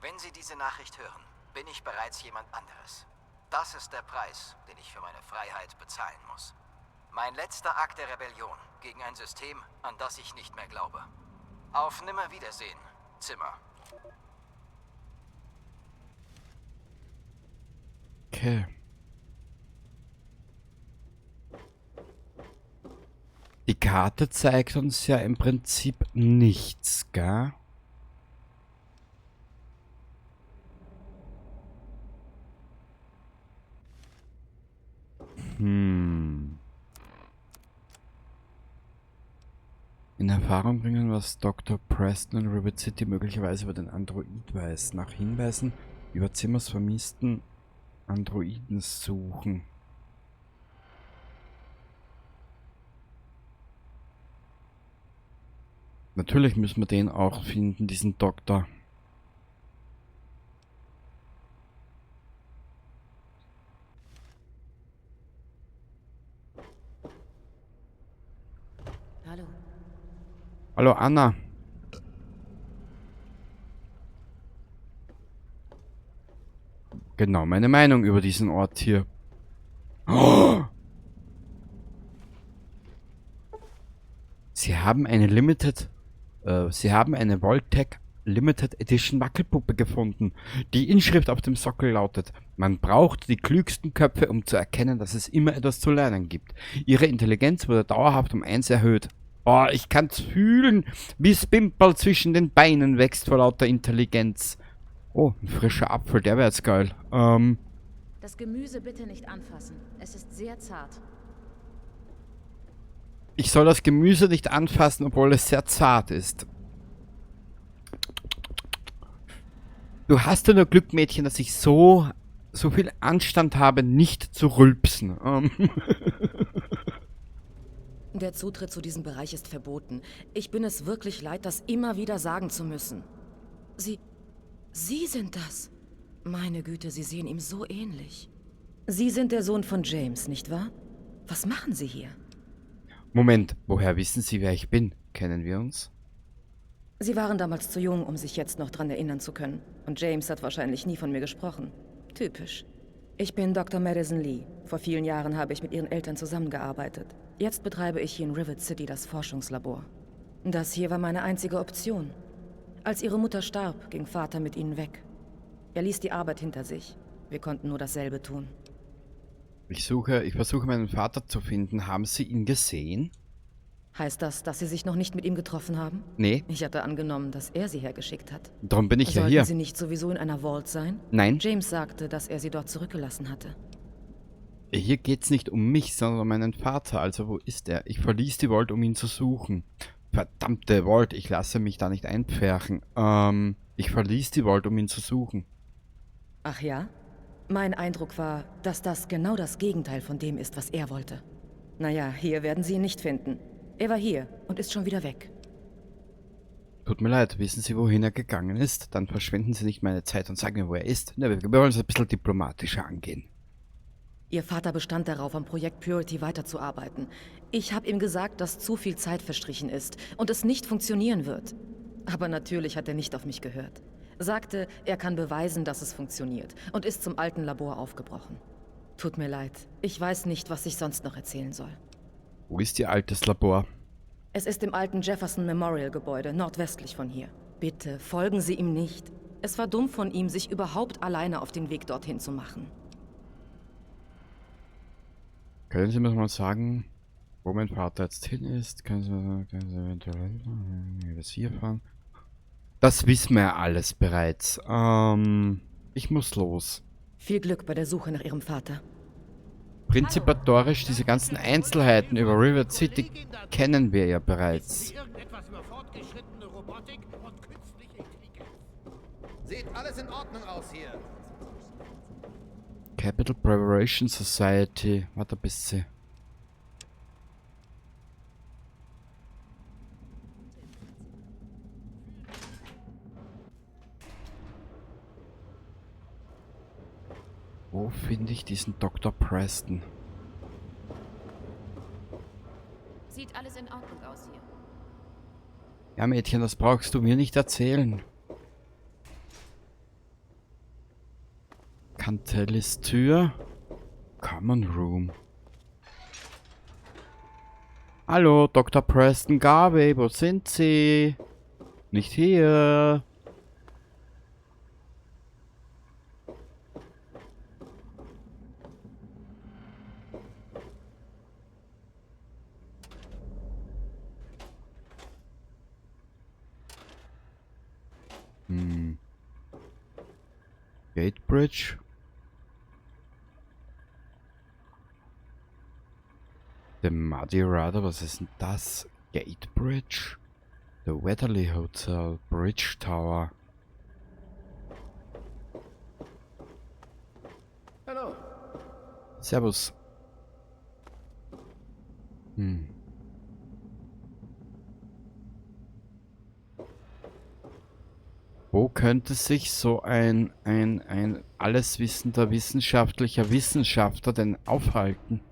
Wenn Sie diese Nachricht hören, bin ich bereits jemand anderes. Das ist der Preis, den ich für meine Freiheit bezahlen muss. Mein letzter Akt der Rebellion gegen ein System, an das ich nicht mehr glaube. Auf Nimmerwiedersehen, Zimmer. Okay. Die Karte zeigt uns ja im Prinzip nichts, gell? In Erfahrung bringen, was Dr. Preston in Rivet City möglicherweise über den Android weiß. Nach Hinweisen über Zimmers vermissten Androiden suchen. Natürlich müssen wir den auch finden, diesen Doktor. Hallo. Hallo Anna. Genau, meine Meinung über diesen Ort hier. Oh! Sie haben eine Limited... Sie haben eine Vault-Tec Limited Edition Wackelpuppe gefunden. Die Inschrift auf dem Sockel lautet: Man braucht die klügsten Köpfe, um zu erkennen, dass es immer etwas zu lernen gibt. Ihre Intelligenz wurde dauerhaft um 1 erhöht. Oh, ich kann's fühlen, wie's Pimperl zwischen den Beinen wächst vor lauter Intelligenz. Oh, ein frischer Apfel, der wär jetzt geil. Das Gemüse bitte nicht anfassen. Es ist sehr zart. Ich soll das Gemüse nicht anfassen, obwohl es sehr zart ist. Du hast ja nur Glück, Mädchen, dass ich so viel Anstand habe, nicht zu rülpsen. Der Zutritt zu diesem Bereich ist verboten. Ich bin es wirklich leid, das immer wieder sagen zu müssen. Sie sind das. Meine Güte, Sie sehen ihm so ähnlich. Sie sind der Sohn von James, nicht wahr? Was machen Sie hier? Moment, woher wissen Sie, wer ich bin? Kennen wir uns? Sie waren damals zu jung, um sich jetzt noch dran erinnern zu können. Und James hat wahrscheinlich nie von mir gesprochen. Typisch. Ich bin Dr. Madison Lee. Vor vielen Jahren habe ich mit ihren Eltern zusammengearbeitet. Jetzt betreibe ich hier in Rivet City das Forschungslabor. Das hier war meine einzige Option. Als ihre Mutter starb, ging Vater mit ihnen weg. Er ließ die Arbeit hinter sich. Wir konnten nur dasselbe tun. Ich versuche meinen Vater zu finden. Haben Sie ihn gesehen? Heißt das, dass Sie sich noch nicht mit ihm getroffen haben? Nee. Ich hatte angenommen, dass er Sie hergeschickt hat. Darum bin ich ja Sollten hier. Sie nicht sowieso in einer Vault sein? Nein. James sagte, dass er Sie dort zurückgelassen hatte. Hier geht's nicht um mich, sondern um meinen Vater. Also wo ist er? Ich verließ die Vault, um ihn zu suchen. Verdammte Vault, ich lasse mich da nicht einpferchen. Ich verließ die Vault, um ihn zu suchen. Ach ja? Mein Eindruck war, dass das genau das Gegenteil von dem ist, was er wollte. Naja, hier werden Sie ihn nicht finden. Er war hier und ist schon wieder weg. Tut mir leid, wissen Sie, wohin er gegangen ist? Dann verschwenden Sie nicht meine Zeit und sagen mir, wo er ist. Na, wir wollen es ein bisschen diplomatischer angehen. Ihr Vater bestand darauf, am Projekt Purity weiterzuarbeiten. Ich hab ihm gesagt, dass zu viel Zeit verstrichen ist und es nicht funktionieren wird. Aber natürlich hat er nicht auf mich gehört. Sagte, er kann beweisen, dass es funktioniert und ist zum alten Labor aufgebrochen. Tut mir leid, ich weiß nicht, was ich sonst noch erzählen soll. Wo ist Ihr altes Labor? Es ist im alten Jefferson Memorial Gebäude, nordwestlich von hier. Bitte, folgen Sie ihm nicht. Es war dumm von ihm, sich überhaupt alleine auf den Weg dorthin zu machen. Können Sie mir mal sagen, wo mein Vater jetzt hin ist? Können Sie eventuell helfen? Wie wir es hier fahren? Das wissen wir ja alles bereits. Ich muss los. Viel Glück bei der Suche nach Ihrem Vater. Prinzipatorisch, diese ganzen Einzelheiten über Rivet City kennen wir ja bereits. Sieht alles in Ordnung aus hier. Capital Preparation Society. Warte ein bisschen. Wo finde ich diesen Dr. Preston? Sieht alles in Ordnung aus hier. Ja, Mädchen, das brauchst du mir nicht erzählen. Cantellis Tür. Common Room. Hallo, Dr. Preston Garvey, wo sind Sie? Nicht hier. Gatebridge. The Muddy Rudder, was ist denn das? Gatebridge? The Weatherly Hotel, Bridge Tower. Hallo. Servus. Wo könnte sich so ein alleswissender wissenschaftlicher Wissenschaftler denn aufhalten?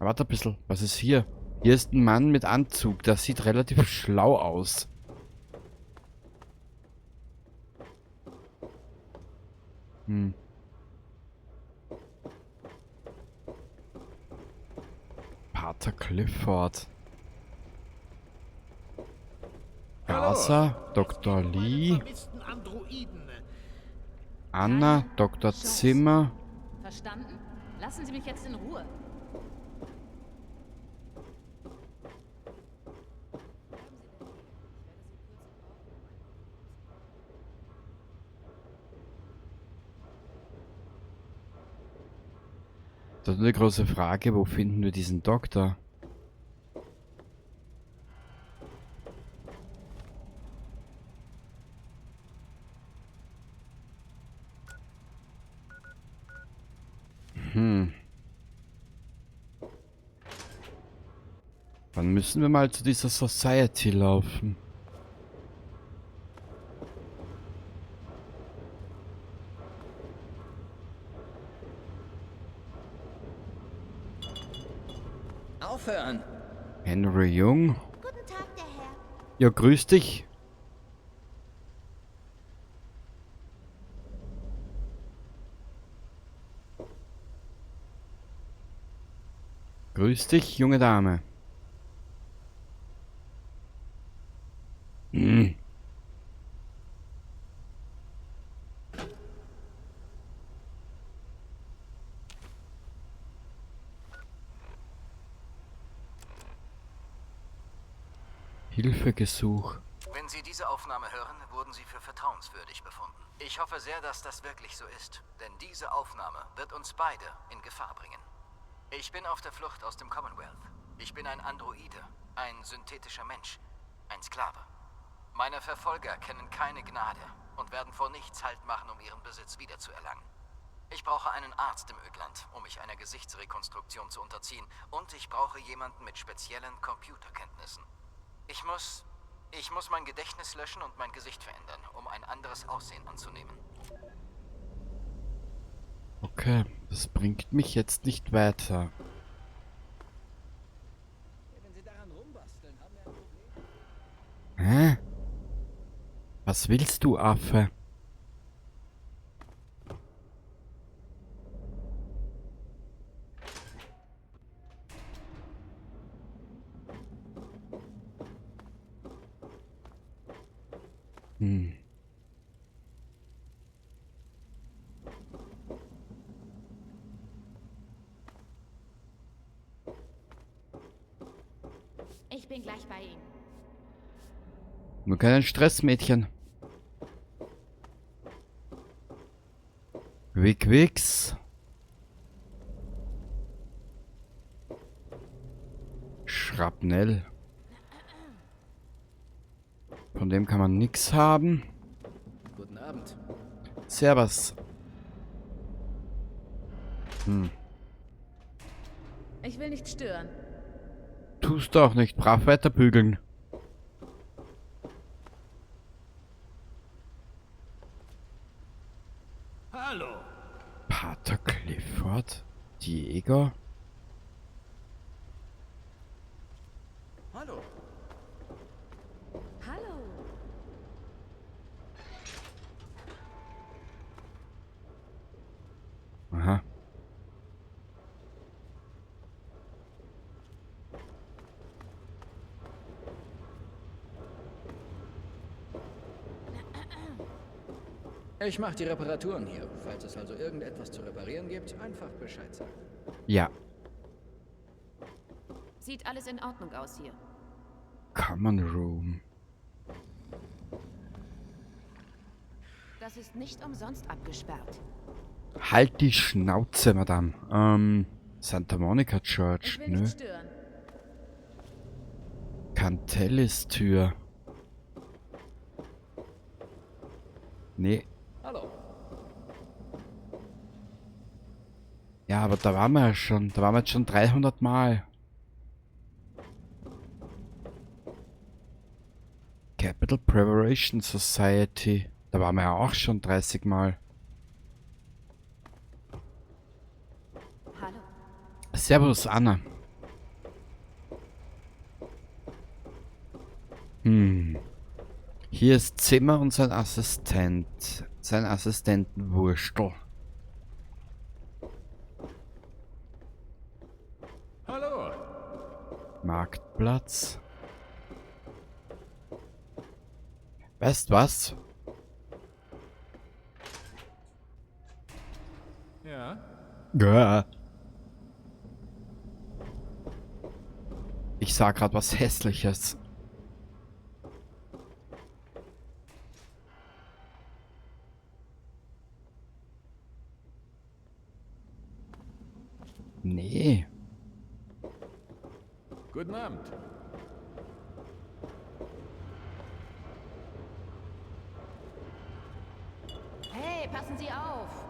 Warte ein bisschen, was ist hier? Hier ist ein Mann mit Anzug, das sieht relativ schlau aus. Pater Clifford. Gaza, Dr. Lee, Anna, Dr. Zimmer. Verstanden? Lassen Sie mich jetzt in Ruhe. Das ist eine große Frage, wo finden wir diesen Doktor? Dann müssen wir mal zu dieser Society laufen. Aufhören! Henry Jung. Guten Tag, der Herr. Ja, grüß dich. Grüß dich, junge Dame. Hilfegesuch. Wenn Sie diese Aufnahme hören, wurden Sie für vertrauenswürdig befunden. Ich hoffe sehr, dass das wirklich so ist, denn diese Aufnahme wird uns beide in Gefahr bringen. Ich bin auf der Flucht aus dem Commonwealth. Ich bin ein Androide, ein synthetischer Mensch, ein Sklave. Meine Verfolger kennen keine Gnade und werden vor nichts Halt machen, um ihren Besitz wiederzuerlangen. Ich brauche einen Arzt im Ödland, um mich einer Gesichtsrekonstruktion zu unterziehen, und ich brauche jemanden mit speziellen Computerkenntnissen. Ich muss mein Gedächtnis löschen und mein Gesicht verändern, um ein anderes Aussehen anzunehmen. Okay, das bringt mich jetzt nicht weiter. Hä? Was willst du, Affe? Ich bin gleich bei Ihnen. Nur keinen Stress, Mädchen. Wick, wicks. Schrapnell. Von dem kann man nichts haben. Guten Abend. Servus. Ich will nicht stören. Tust du auch nicht. Brav weiterbügeln. Hallo. Pater Clifford? Diego? Hallo. Hallo. Aha. Ich mache die Reparaturen hier. Falls es also irgendetwas zu reparieren gibt, einfach Bescheid sagen. Ja. Sieht alles in Ordnung aus hier. Common Room. Das ist nicht umsonst abgesperrt. Halt die Schnauze, Madame. Santa Monica Church, Ich will ne? nicht stören. Cantellis Tür. Nee. Hallo. Ja, aber da waren wir ja schon. Da waren wir jetzt schon 300 Mal. Capital Preparation Society. Da waren wir ja auch schon 30 Mal. Hallo. Servus, Anna. Hier ist Zimmer und sein Assistent. Sein Assistentenwurstel. Hallo. Marktplatz. Weißt was? Ja. Ja. Ich sah grad was Hässliches. Nee. Guten Abend. Hey, passen Sie auf!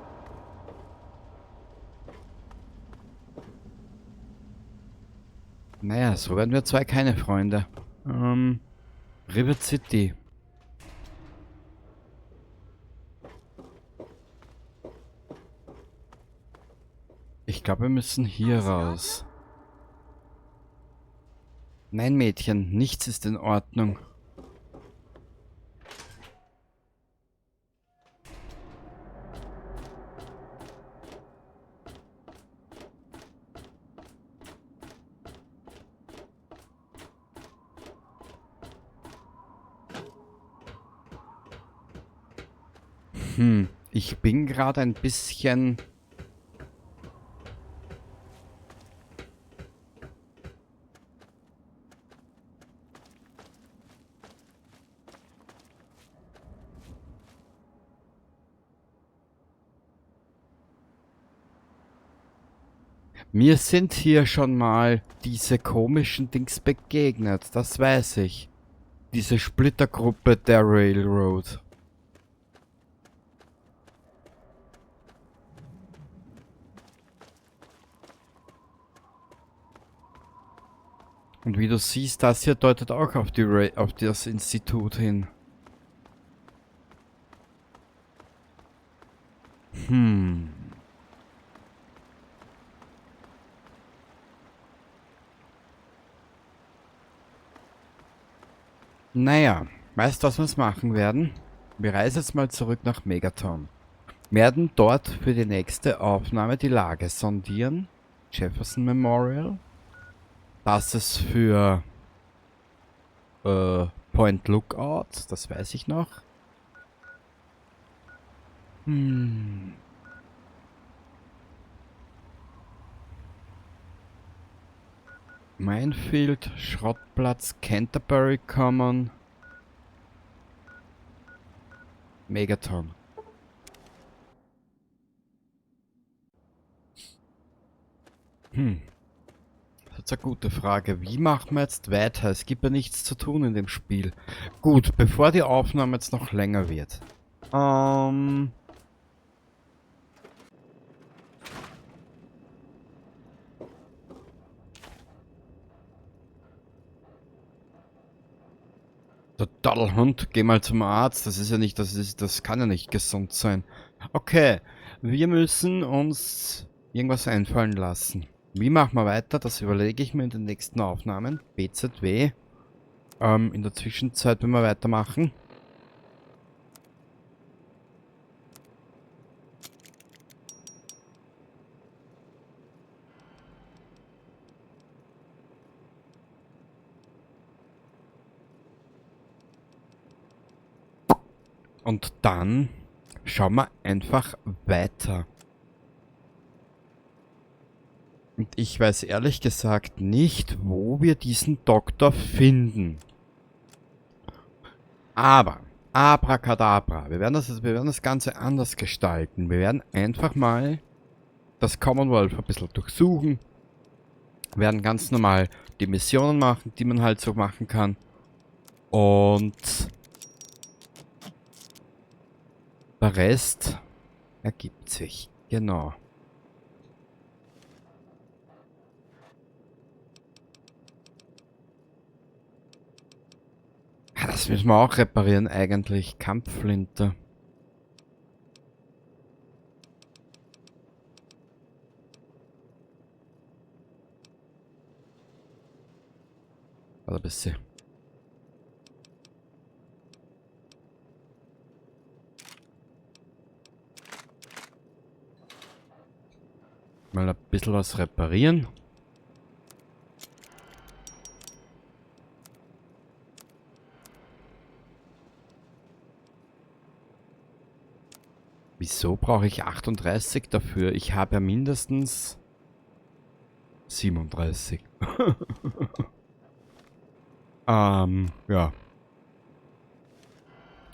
Naja, so werden wir zwei keine Freunde. Rivet City. Ich glaube, wir müssen hier raus. Nein, Mädchen, nichts ist in Ordnung. Ich bin gerade ein bisschen... Mir sind hier schon mal diese komischen Dings begegnet, das weiß ich. Diese Splittergruppe der Railroad. Und wie du siehst, das hier deutet auch auf die auf das Institut hin. Naja, weißt du, was wir machen werden? Wir reisen jetzt mal zurück nach Megaton. Werden dort für die nächste Aufnahme die Lage sondieren. Jefferson Memorial. Das ist für Point Lookout, das weiß ich noch. Minefield, Schrottplatz, Canterbury Common, Megaton. Das ist eine gute Frage. Wie machen wir jetzt weiter? Es gibt ja nichts zu tun in dem Spiel. Gut, bevor die Aufnahme jetzt noch länger wird. Der Daddelhund, geh mal zum Arzt. Das ist ja nicht, das kann ja nicht gesund sein. Okay, wir müssen uns irgendwas einfallen lassen. Wie machen wir weiter? Das überlege ich mir in den nächsten Aufnahmen. BZW. In der Zwischenzeit, wenn wir weitermachen. Und dann schauen wir einfach weiter. Und ich weiß ehrlich gesagt nicht, wo wir diesen Doktor finden. Aber, Abracadabra, wir werden das Ganze anders gestalten. Wir werden einfach mal das Commonwealth ein bisschen durchsuchen. Wir werden ganz normal die Missionen machen, die man halt so machen kann. Und der Rest ergibt sich. Genau. Ja, das müssen wir auch reparieren eigentlich. Kampfflinte. Warte ein bisschen. Mal ein bisschen was reparieren. Wieso brauche ich 38 dafür? Ich habe ja mindestens 37. Ja.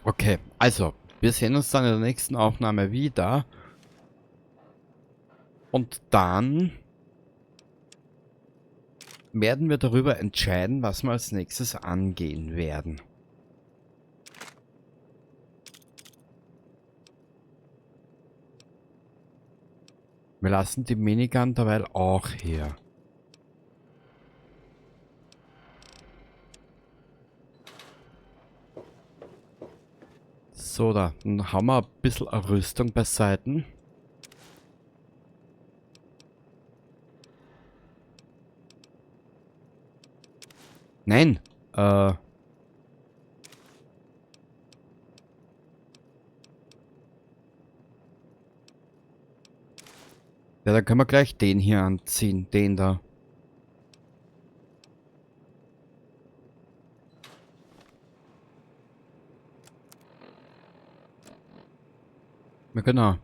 Okay, also, wir sehen uns dann in der nächsten Aufnahme wieder. Und dann werden wir darüber entscheiden, was wir als nächstes angehen werden. Wir lassen die Minigun derweil auch her. So, da. Dann haben wir ein bisschen eine Rüstung beiseite. Nein! Ja, dann können wir gleich den hier anziehen. Den da. Ja, genau.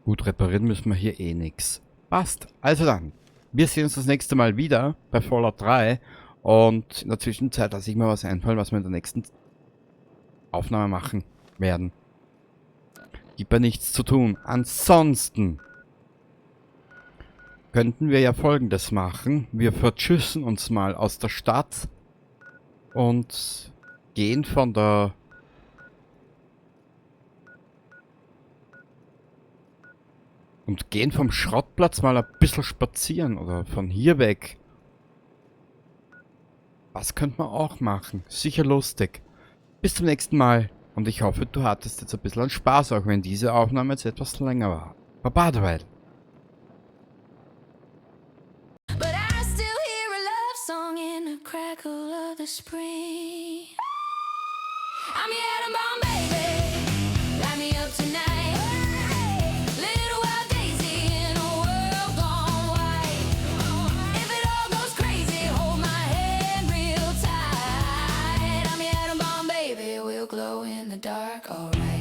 Gut, reparieren müssen wir hier eh nix. Passt. Also dann, wir sehen uns das nächste Mal wieder bei Fallout 3. Und in der Zwischenzeit lasse ich mir was einfallen, was wir in der nächsten Aufnahme machen werden. Gibt ja nichts zu tun. Ansonsten könnten wir ja Folgendes machen. Wir vertschüssen uns mal aus der Stadt und gehen von der... Und gehen vom Schrottplatz mal ein bisschen spazieren oder von hier weg. Das könnte man auch machen. Sicher lustig. Bis zum nächsten Mal. Und ich hoffe, du hattest jetzt ein bisschen Spaß, auch wenn diese Aufnahme jetzt etwas länger war. Baba derweil. But I still hear a love song in the crackle of the spring. I'm your atom bomb, baby. Light me up tonight. Little wild daisy in a world gone white. If it all goes crazy, hold my hand real tight. I'm your atom bomb, baby. We'll glow in the dark, alright.